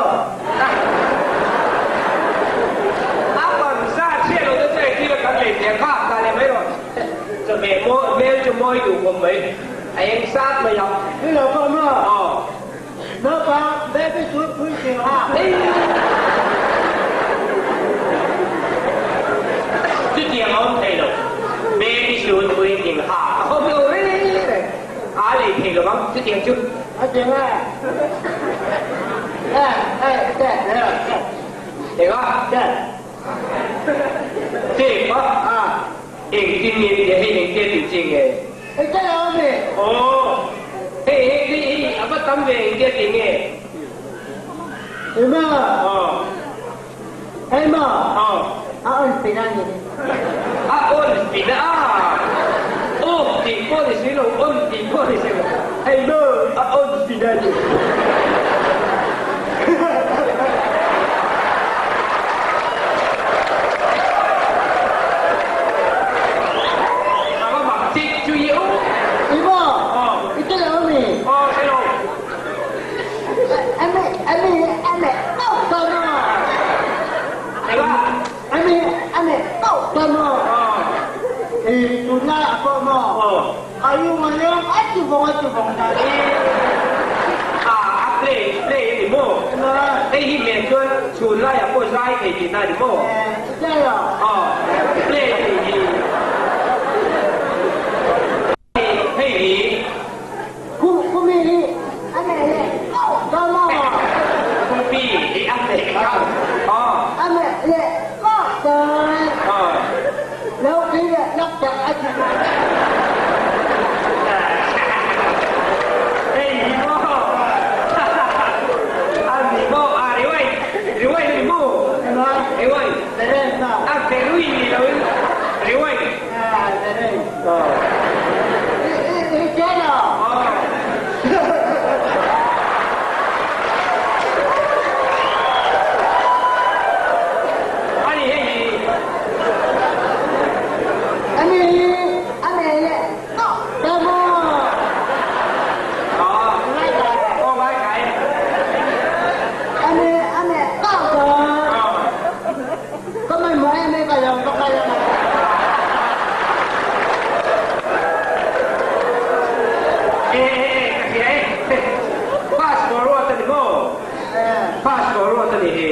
A ban sa chhiat lo te chu engtin a kan lei teh kha ta leh mai rawh. Chawhmeh mawi hmel chu mawi duh khawp mai. A eng sat mai ang. Ni lo pawh maw? Aw. Naupang baby suit pui thing a. Chutiang a awm thei lo. Baby suit pui thing ha a awm lo reng reng. A lei thei lo ang chutiang chu. A cheng a. E e te le te. Eng a? Te. Te pa? A. Engtin? nge tia hei engtia tih chi nge? Aw, hei hei hei hei a va tam ve engtia tih nge? Aw. Aw. A on pin a, off tih pawh ni si lo, on tih pawh ni si lo, hei maw a on pin a ni. A va mak chik chu i aw. Aw. Aw, hre lo. A play play a ni maw? Hei hi men chuan chhun laiah pawh zai thei tihna a ni maw? Aw, play a nih hi. Hei hi. Kumpi hi a hleh kha. Aw. Aw. Hei hi maw. A ni maw. A rewind. Rewind a ni maw? Rewind. A ferui ni loin rewind. E e e ka hria e Fast forward a ni maw? Fast forward a ni hi.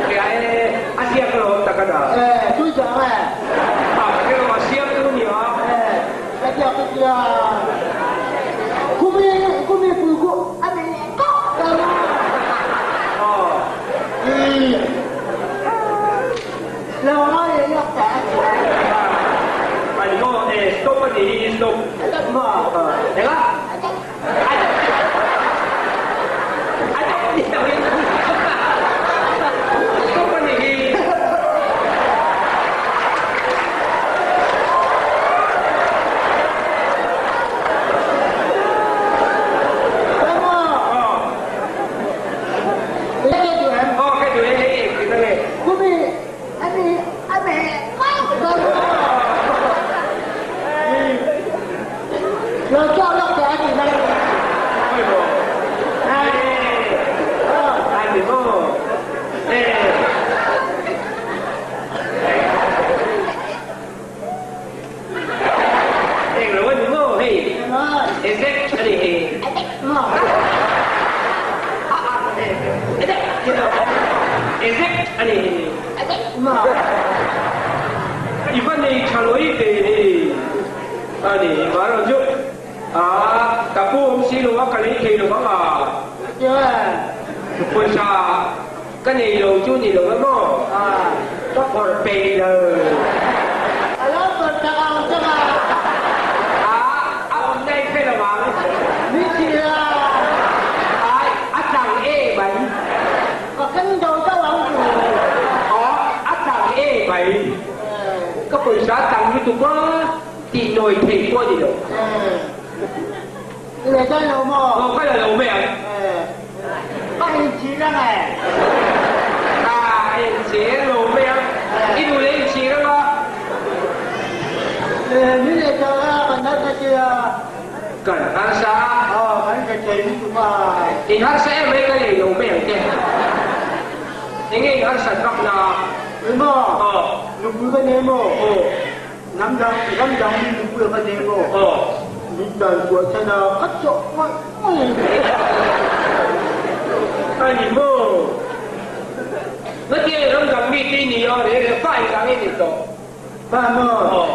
Hria e a ziak alawm tak a dah. A hre lo a siam tu nia. Aw. Ani maw e stop a nih hi stop. Eng a? A dap ni lo in stop a nih hi. Aw ka duh e hei engtin a nge? Englo a ni maw hei? Ezek a ni hei. Ezek a ni hei. I va nei tha lawih ve hei. A ni mar ang chu. A ka pu awm si lo a ka lei thei lo vang a. Pawisa Ka nei lo chu ni lo emaw? Ka phawrh peih lo. A lo phawrh tak ang tak a. A, a awm daih hre lo ang. Ni si la. Ai, a chang e mai. Ka keng do do ang chu. Aw, a chang e mai. Ka pawisa tam lutuk a, tih nawi theih pawh a ni lo. I leh dawn lo maw? Aw, ka la lo mai ang. Ka inchhir ang e. Ka inchhir lo mai ang. I duh leh inchhir ang a. Ni leh tawh a, kan harsa che a. Kan harsa a. Aw, kan hre thei lutuk a. In harsa em mai ka lei lo mai ang che. Enge in harsat vak na? Eng maw? Aw. Nupui ka nei maw? Aw. Hnam dang, ram dang mi nupui ka nei maw? Aw. Min dan kuah chhan a, ka chawh ngawih ngawih. A ni maw? Ngatinge ram dang mi te i ni a, reh reh fa engvang i nih tawh? Fa maw? Aw.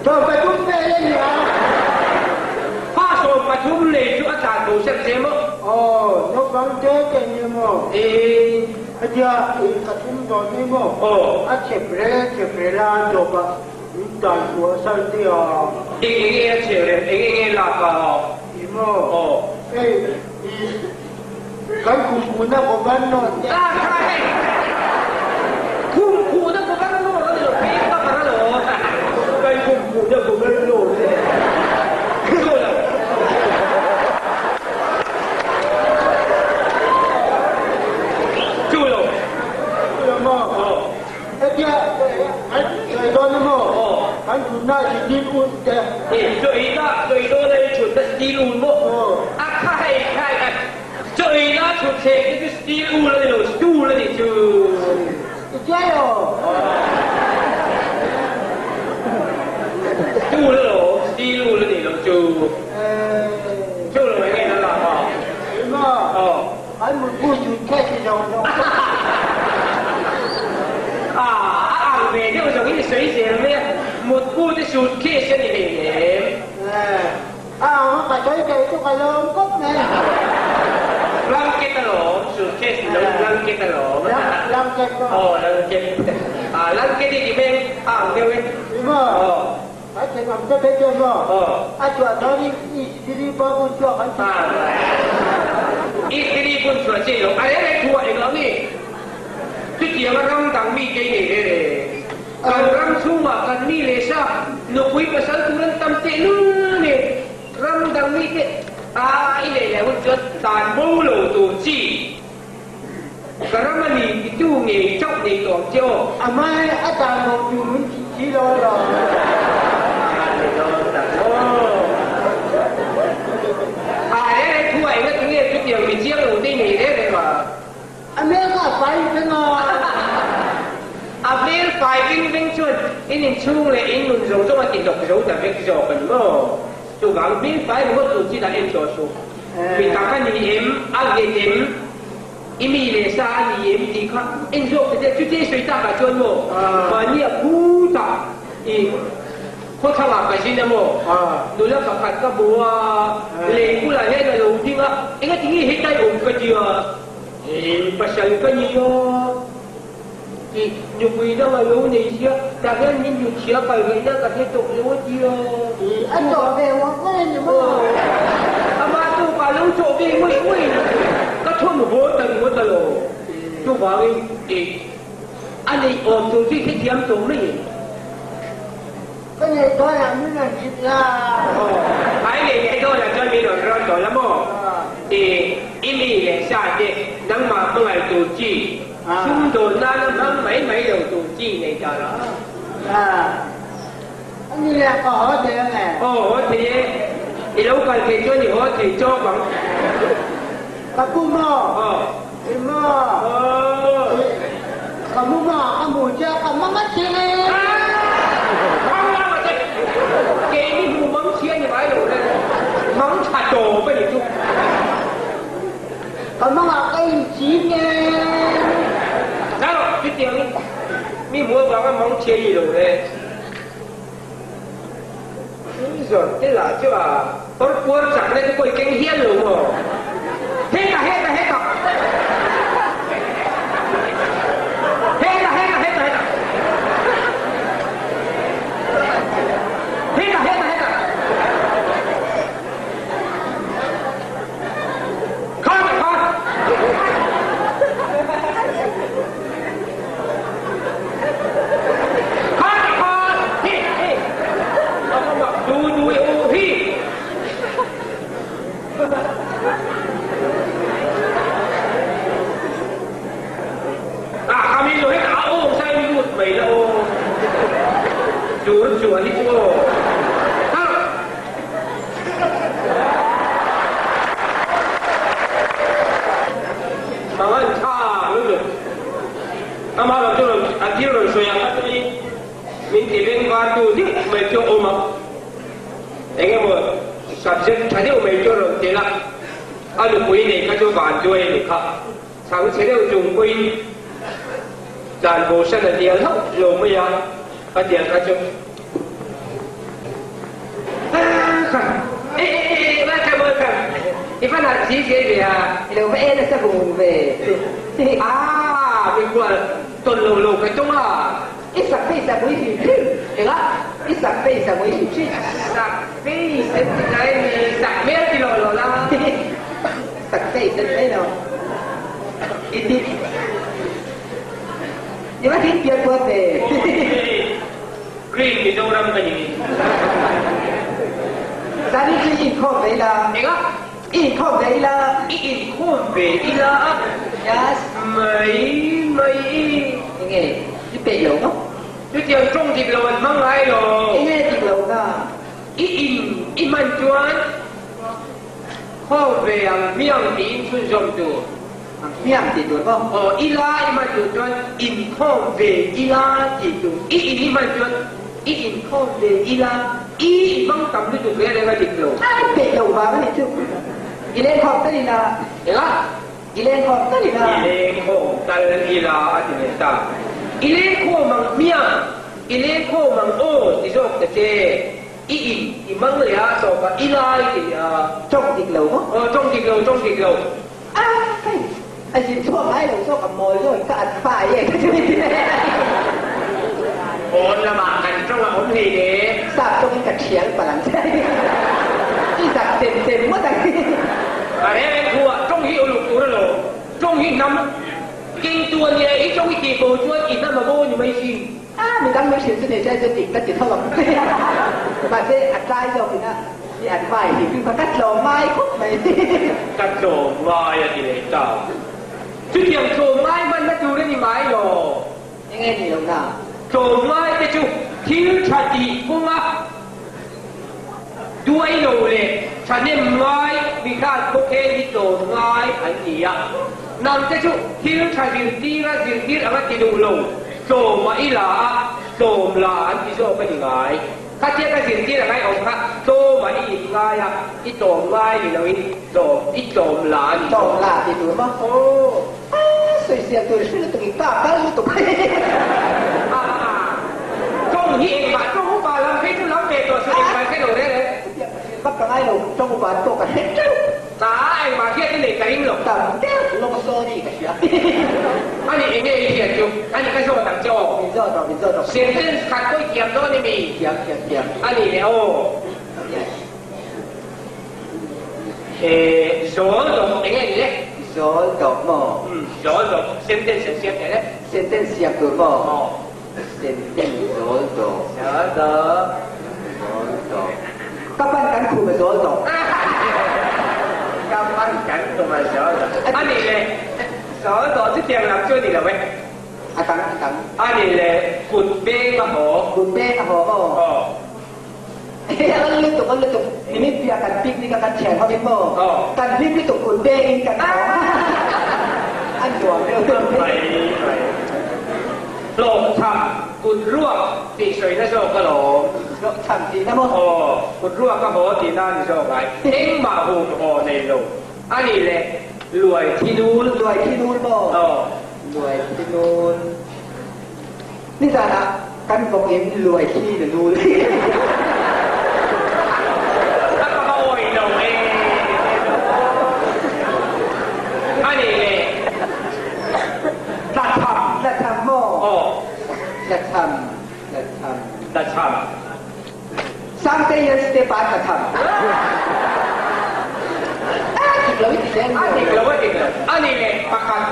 13 vel a ni a. Fa 13 lei chu a tlan bo sek che maw? Aw, naupang te te ni maw? Ee. Hetia ka thum dawn mai maw? Aw. A chep rel chep rel a tawp a, min tan chhuah san te a. Eng eng nge a chep rel, eng eng nge lak a? Ih maw? Aw. Hei, ih, kan khumpuhna governor te. A tha hei. Khumpuhna governor a ni lo, peng pakhat a lo. Kan khumpuhna governor te. Chu lo. Chu lo. Chu lo maw? Aw. Hetia kan sawi dawn a maw? Aw. Kan thutna hi steel wool te. Hei chaw ei na, chaw ei dawn a i thutna steel wool maw? Aw. A kha hei kha hei chaw ei na thutthleng te chu steel wool a ni lo, stool a nih chu. I chiai aw. Stool a lo, steel wool a nih loh chu. Chu lo eng nge na lak a? Ema, an mutbu chhun khe chi zawng zawng. A, a ang ve deuh zawng in sawi zel mai a, mutbu te suit case a ni hlei nem. A ang a ka sawi thei chu ka lawm khawp mai. Blanket alawm, suit case ni lo blanket alawm. Blanket maw? Aw, blanket. A, blanket i ti mai a ang deuh e. Ema. Aw. An thenawm te phei chuan maw Aw. a chhuah chuanin Istiri pawh bun chhuak an ti. Istiri bun chhuah chi lo a reng reng thu ah englo nge? Chutianga ram dang mi te nei ve le. Kan ram chhungah kan mi leh sa nupui pasal tur an tam teh lul nge ram dang mi te a i neih leh hun chuan tan bo lo tur chi. Ka ram a ni titu ngei chauh nei tawh ang che aw. A hmai a dan lo tur min tih si lo a lawm. A ni dawn tak maw. A reng reng thu ah enga tinge chutiang mi chiang lo te i nei reng reng a. A hmel kha a fai veng a. A hmel fai veng veng chuan in inchhung leh in nun zawng zawng a ti hnawk zo ta vek zawk a ni maw. Chuvang hmel fai ringawt tur chin ah en tawh suh. Mi tak a ni em, a nghet em, i mi leh sa a ni em tih kha en zawk ta che. Chutia i sawi takah chuan maw, mahni a phutah i khawthlang ah ka zin a maw, nula pakhat ka hmu a, lei bulah hian a lo ding a, engatinge hetlai awm ka tia, hei pasal ka ni a. Tih nupui dang a lo nei sia, tah hian min dut chhia kal ngaihna ka hre tawh lo a ti a. A chawh ve ngawt ngawt a ni maw? Amah chu ka lo chawh ve ngawih ngawih lo chu ka thawm haw ta ringawt a lo. Chuvangin tih a neih awm tur chu i hrethiam tawh mai em? Ka neih dawnah min rawn hrilh la. Ai nei leh dawnah chuan min rawn rawn tawh la maw? Tih i mi leh sa te nangmah hmangaih tur chi Sum dawn nana hmang mai mai lo tur chi nei ta la. A, a ni le, ka haw thei ang e. Aw, haw thei e. I lo kal thei chuan i haw thei chawk ang. Ka pu maw? Aw. I maw? Aw. Ka mu maw? Ka mu che a, ka mang a che. A, mang lam a che. Keini hmu mang chhia ni ngai lo le. Mang tha tawp a ni chu. Ka mangah ka inchim e. Zau, chutiang mi hmuh avanga mang chhia ni lo le. Zawrh te lah chu a awr puar chakna te pawh i keng hial lo maw? Hetah, hetah, hetah! Hetah, hetah, hetah, hetah! Hetah, hetah, hetah! Khat khat! Khat khat! Hi hi! A va mak du du e u hi! Ah, kami lo heta a awm sai lut mai la aw. Tur chuan hi chu aw. Ha! Mangan tha lutuk. Amah lo chu rawn a thil rawn sawi ang a chuanin min ti veng var tu deuh mai chu a awm a. Eng emaw subject tha deuh mai chu a rawn tel a, a nupui nei kha chu vanduai a ni kha. Chhang chhe deuh chung pawhin tlan bosan a hnial hauh lo mai a, a tiang kha chu. Welcome, welcome. I van ah chi zel ve a. I lo va en nasa vung ve. Ah! Mikhual tawn lo lo ka tawng a. I sak face a mui hrim hrim. Enga? I sak face a mui hrim hrim. Sak face an ti ngai a ni. Sak hmel ti lo lo la. Sak face an mai lo. I ti. I va thil pian kual ve. Green Mizoram ka ni. Zani chu i inkhawm ve ila. Enga? I inkhawm ve ila. I inkhawm ve ila a. Yes. Mai mai i. Enge i peih lo maw? Chutiang tawng dik lo an hmang ngai lo. Enge dik lo na? I in i hman chuan khawm ve ang hmiang tiin chhunzawm tur. Ang hmiang tih tur maw? Aw ila i hman tur chuan inkhawm ve ila tih tur. I in i hman chuan i inkhawm ve ila i i hmang tam lutuk reng reng a dik lo. A peih lo vang a nih chu. I lengkhawm tal ila. Enga? I lengkhawm tal ila. I lengkhawm tal ila a ti leh ta. I lengkhawm ang hmiang, i lengkhawm ang aw ti zawk ta che. I in i mang leh a tawp a i lai ti leh a. Tawng dik lo maw? Aw tawng dik lo, tawng dik lo. A hei, a zin chhuak ngai lo zawk a mawl zawk ka at fai e ka ti ti. Pawn lamah kan tawng a awm hlei le. Sap tawngin ka thial palh ang che. I zak chem chem ngawt ang. Ka reng reng thu ah tawng hi uluk tur alawm. Tawng hi hnam kengtu a nia, i tawng i tih bo chuan i hnam a bo a ni mai si. A midang min hrilh chu nei se chu dik ka ti tho ang. Mahse a tlai zawkin a i advice hi chu ka tlawm ngai khawp mai. Ka tlawm ngai a ti leh ta. Chutiang tlawm ngai hmanna tur a ni mai lo. Enge ni lo na? Tlawm ngai te chu thil tha tih kawng a duai lo leh thahnem ngai mi khan khawkheng hi tlawm ngai an ni a. Nang te chu thil tha zirtir a zirtir anga ti duh lo, tlawm a i la a, tlawm la an ti zawk a ni ngai. Khatia ka zirtir a ngaihawm kha tlawm a i in ngai a, i tlawm ngai ni loin tlawm i tlawm la a ni zawk. Tlawm la ti tur maw? Aw. A sawisel tur hre lutuk i ka kal lutuk. A a tawng hi engmah tawng upa lam phei chu lam ve tawh suh engmah hre lo reng reng. Chutiang ka hrilh vak ka ngai lo, tawng upa an pawh ka hre teuh. Ka engmah hriat i nei ka ring lo. Tam deuh lawng sorry ka hria. Ani enge i hriat chu? Ani ka zawt ang che aw. Min zawt rawh, min zawt rawh. Sentence khat pawh i thiam dawn emi? Thiam, thiam, thiam. Ani le aw. Yes. Eh, zawl dawk enge ni le? Zawl dawk maw? Umm, zawl dawk, sentence an siam teh le. Sentence siam tur maw? Aw. Sentence zawl dawk. Zawl dawk. Zawl dawk. Ka pan kan khum a zawl dawk. Ka pan kan khum a zawl dawk. A nih le, zawl dawk chu tiang lam chu a ni lo e. A dang, a dang. A nih le, kut peng a haw. Kut peng a haw maw? Aw. A kal lutuk, a lutuk. Nimin piah kan picnic a kan thian ho in maw? Kan hlim lutuk kut bengin kan awm. A nuam deuh. Mai mai. Hlawhchham kut ruak tih sawina zawk alawm. Hlawhchham tihna maw? Aw, kut ruak a haw tihna a ni zawk ai. Engmah hum haw nei lo. A nih leh luai thi nul. Luai thi nul maw? Aw. Luai thi nul. Nizanah kan vawk in luai thli na nul. A ka va awih lo e. A nih le tlatham. Tlatham maw? Aw. Tlatham, tlatham. Tlatham. Sangtei hian step ah tlatham. A dik lo i ti hle. A dik lo, a dik lo. A nih le pakhat.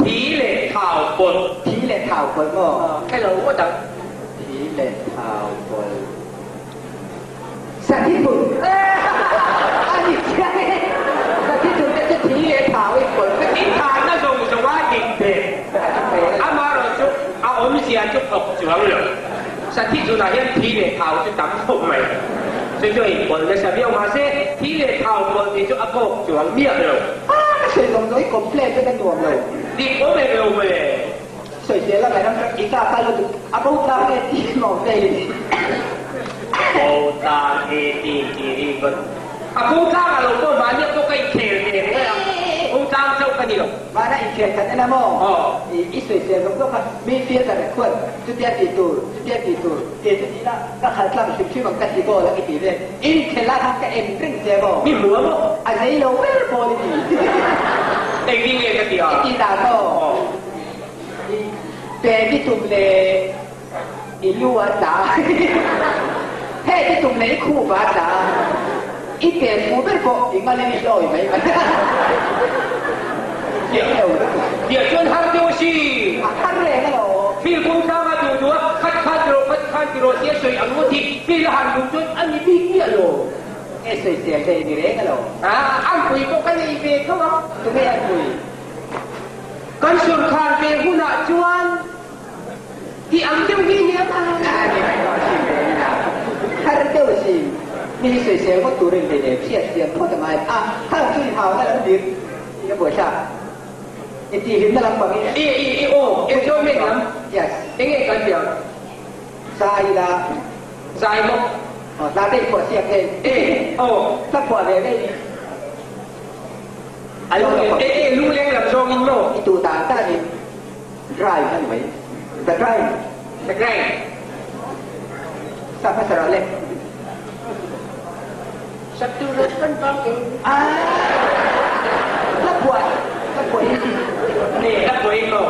Thi leh thau pawlh. Thi leh thau pawlh maw? Hello, ngawt ang. Thi leh thau pawlh. Sathi phun. A ni chiang e. Sathi phun te chu thi leh thau i pawlh vek. I thanna zawng zawng a dik ve. Amaherawhchu a awmzia chu thawk chuang lo. Sathi chunah hian thi leh thau chu tam khawp mai. Chu chu a inpawlh nasa viau. Mahse, thi leh thau pawlh tih chu a kawk chuang miah lo. A, ka sawi zawng zawng i complain vek a nuam lo. Dik awm em lo mawle. Sawisel a ngaihram tak i kak a lutuk a bo tlang e tih nuam vel in. A bo tlang e tih tih ri ngawt. A bo tlang a lo pawh mahni a pawh ka inkhel ve reng a, bo tlang chauh ka ni lo. Mahna inkhel khat en a maw? Aw. I sawisel zawng zawng kha mi fielder a khuan chutia tih tur, chutia tih tur, kei chu ti ila ka khal tlang hrim hrim ang ka ti goal ang i ti vel. Inkhel ah khan ka en reng che maw? Mi hmu a maw? A zei lo ber pawl i ti. Engtin nge ka ti a? I ti dan maw? I pek i tum leh i lu a tla a, het i tum leh i khup a tla a, i pen fuh ber pawh i ngalin i hlawi mai mai. Tia chuan har deuh a si. A har reng alo. Thil kawng tlanga duh duh a, khat khan ti rawh, khat khan ti rawh tia sawi ang ngawt hi thil a han duh chuan a ni bik miah lo. Nge sawisel te i ni reng alo. A, an pui pawh ka nei ve tho ang. Tunge an pui? Kan sawrkhar ve hunah chuan ti ang deuh hi nia ta. A ni mai pawh a chim ve nen a, har deuh a si. Mi hi sawisel ngawt turin hlei leh hriat siam phawt a ngai a, har chu i hauna lam dir i la buaithlak. I tihhlimna lam pang i. I, i, i aw, enjoyment lam. Yes. Enge kan ti ang? Zai ila. Zai maw? Aw, hla te i phuah siak hei. E, aw. Hla phuah ve ngei ni. A lung, e, e, lungleng lam zawngin maw? I tu dan danin drive a ni mai. The drive. The drive. Sa hmasa rawh le. Satu rawh kan vang eng. Ah! Hla phuah, hla phuah hi. E, hla phuah hi maw?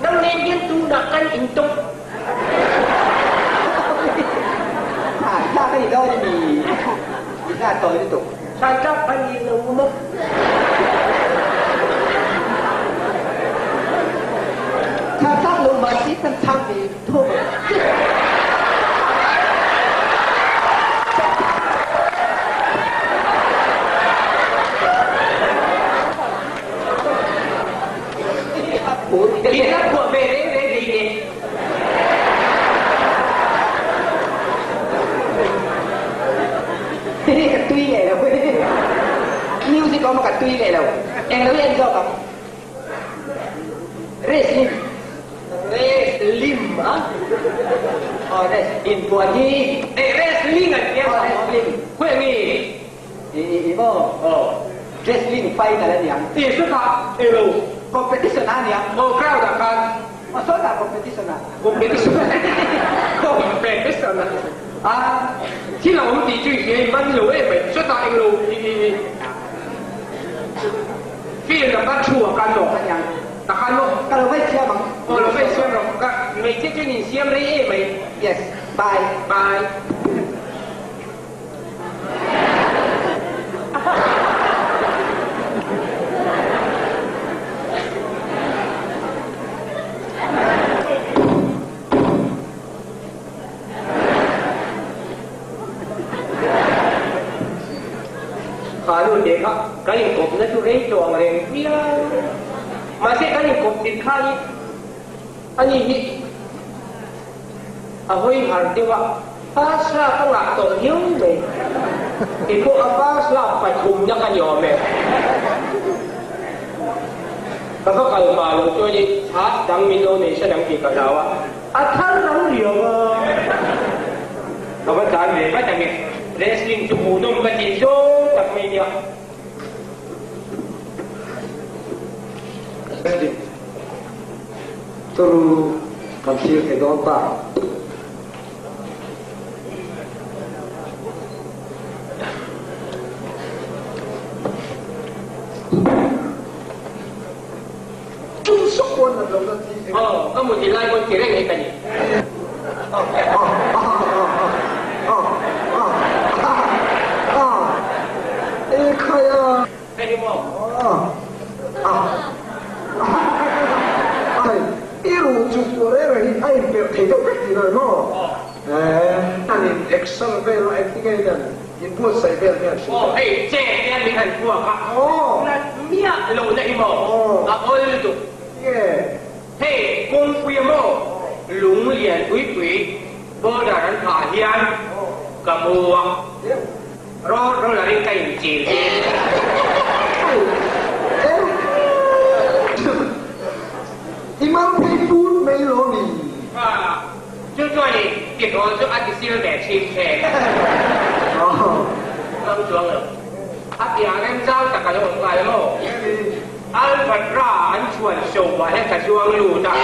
Nang nen hian tunah kan intawk. Thlan tlak a ni dawn a ni. I hla tawi lutuk. Thlan tlak a ni lo maw? Thlan tlak lo mah si kan chhang ve tho ang. I hla phuah ve reng reng hlei nen. Hihi ka tui leh lo music awm a ka tui leh lo eng lo hi en zawk ang wrestling wrestling a aw wrest inbuan hi eh wrestling an tia aw wrestling khawi nge I i i maw? Aw. Wrestling final a niang. I sawtah elo? Competition a niang. Aw crowd ah khan. Aw sawtah competition ah. Competition Competition a. A thil a awm tih chu i hria i man lo em mai. Sawtah englo i i i field ah khan thu ah khan maw? A niang. Tah khan maw? Ka lo vei siam ang. Aw lo vei siam rawh. Ka hmeichhia chuan insiam rei em mai. Yes. Bye. Bye. Kha nu te kha kan inkawpna chu rei tawh ang reng viau. Mahse kan inkawp tir khanin ani hi A hawi har deuh a, pass lak a ngah tawh viau mai. Kei pawh a pass lak pathumna ka ni awm e. Ka va kal hma lo chuan i chhas dang min lo nei hran ang tih ka hlau a, a thar rang riau a. Ka va tlan ve vat ang e, wrestling chu hmuhnawm ka tih zawng tak mai nia. Wrestling. Turu kan thlir thei dawn ta. Chung suk pawn an lo la ti eng. Aw, ka mut i lai pawn ti reng hi ka ni. E khai a. Hei hi maw? I ruh chu tur em hi a inperh thei deuh vek tih lo maw? An in exer vel a engtin nge hian inbuatsaih vel hian hrilh Aw hei che hian min han puak a nat miah lo na hi maw a awl lutuk. Nge? Hei kawngpui a maw lung lian pui pui border an phah hian ka mu a. Road roller in ka inchil hi. I mal phei put mai lo ni. Chu chuan i tihrawl chu a ti sil ve thin che. Ngam chuang lo. A piang rem zau tak a lo awm ngai maw? Alpha-Ra an chhuan show ah hian ka zuang lut a.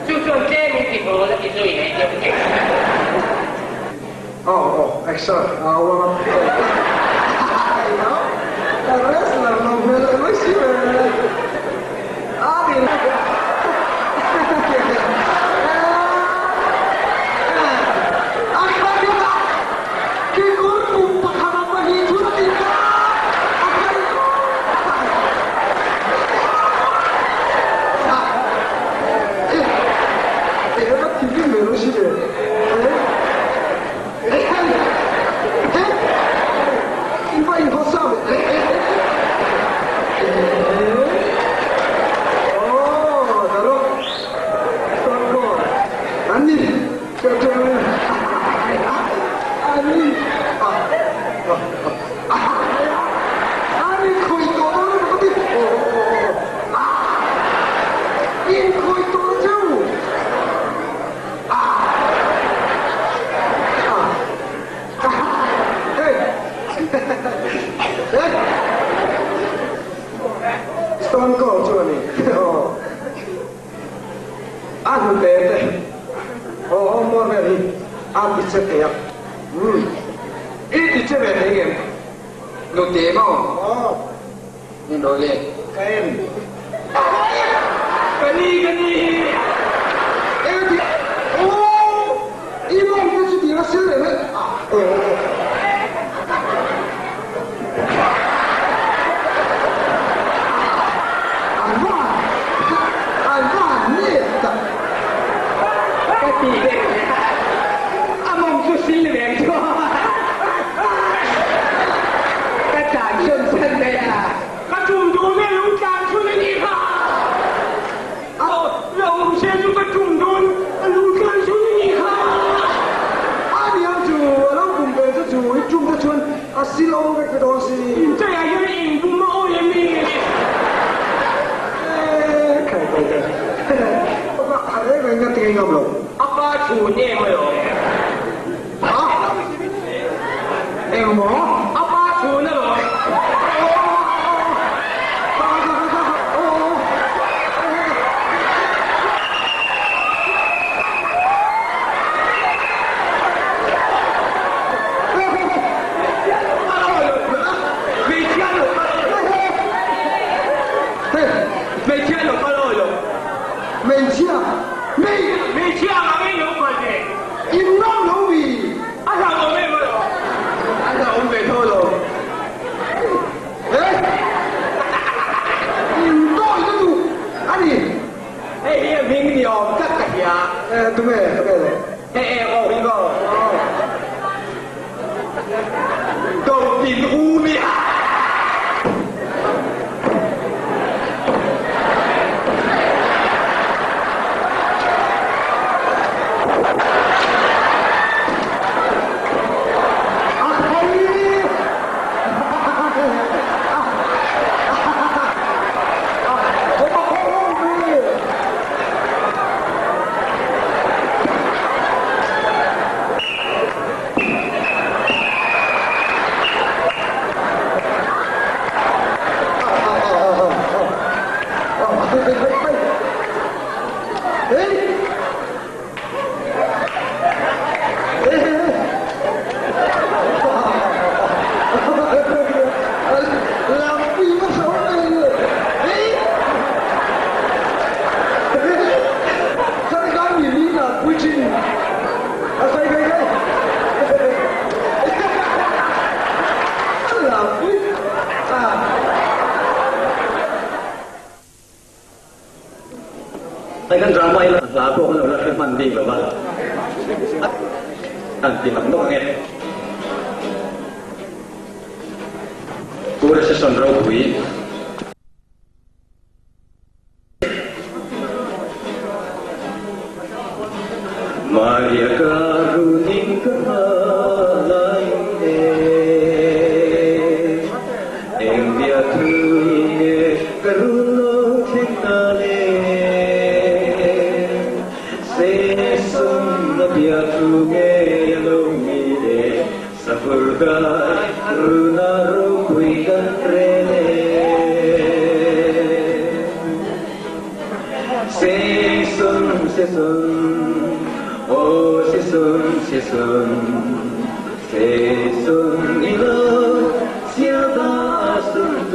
Chu chuan tlem in tihrawl a ti zui mai deuh thei. Aw aw exer a warm up. Wrestler lo hmel leh mai si ve. A ti. A kha kha kekawr kum pakhat ah pahnih thun a ti kha a kai ko. Eh, va thinrim ve lo si ve. Stone Cold chu a ni. Aw. A hnute te. Aw aw maw vel hi a ti che thei a. Umm. I ti che ve thei ngem? Hnute maw? Aw. Ni lo le. Ka em. Ka ni ka ni. Eng ti aw i mawng te chu tih a sil reng e. An va an va han nep tak. Ka ti ve a mawng chu sil reng chu ka tlan chhun chhan mai a. Ka tum duh ve lo tlan chhun a nih kha. A awm se chu ka tum dawn a lo tlan chhun a nih kha. A niang chu a lo kum ve chu chu i tum te chuan a sil awm vek ve dawn si. Inchaiah hian eng bum a awi em ni? E khai khai khai. A reng reng a ti ngei ngam lo. A pa chhun em alawm. A engmaw? A pa chhun alawm. Hmeichhia lo kal awi lo. Hmeichhia? Hmeichhia ang angin lo kal ve. In ngam lo mi? A hlauhawm em alawm. A hlauhawm ve tho alawm. He? In dawi lutuk a ni. Hei hi a hming ni awm tak ka hria. E, tunge, tunge le? He eng aw hi maw? Do tin u mi a. Hei kan drama hi hla pawh kan lo la hre hman bik lo va, an ti mak nawk ange. Pu Recession ropui. Maria ka runing ka halai e Eng bia thu nge ka run lo thleng ta le Se sum na bia thu nge lo mi le Safur dai runa ropui kan rel e Se sun se sun aw se sun se sun Se sun i lo sia da sun.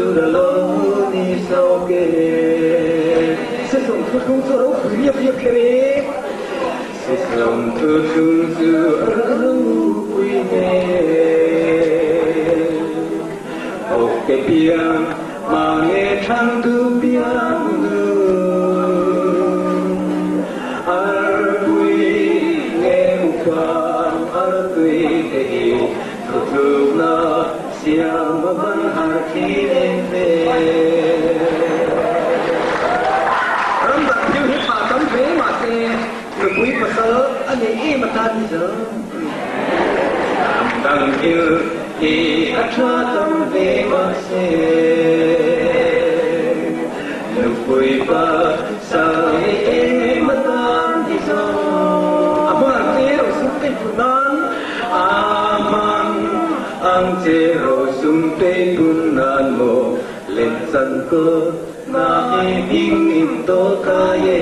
tawk e. Sesawm thuthlung chu a ropui riap riap kher e. Sesawm thuthlung chu a ropui hle. Awk e piang mange thangtu piang nu. Arpui nge upa artui te hi thutlukna siam a van har thin em ve. Ram dang thil hi tha tam hle mahse nupui pasal a nei em atan ni zo. Ram dang thil hi a tha tam ve mahse nupui pasal a nei em atan ni zo. A hman che rosum tei pun nan. A hman ang che rosum tei pun nan maw len chan ko na i hming in to ka ye.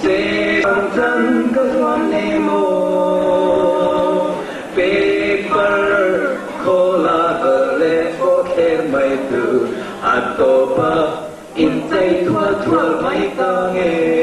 Se ang chan ka zuam ne maw paper khawla le aw thler mai tu a tawp a in chei thual thual mai ta nge.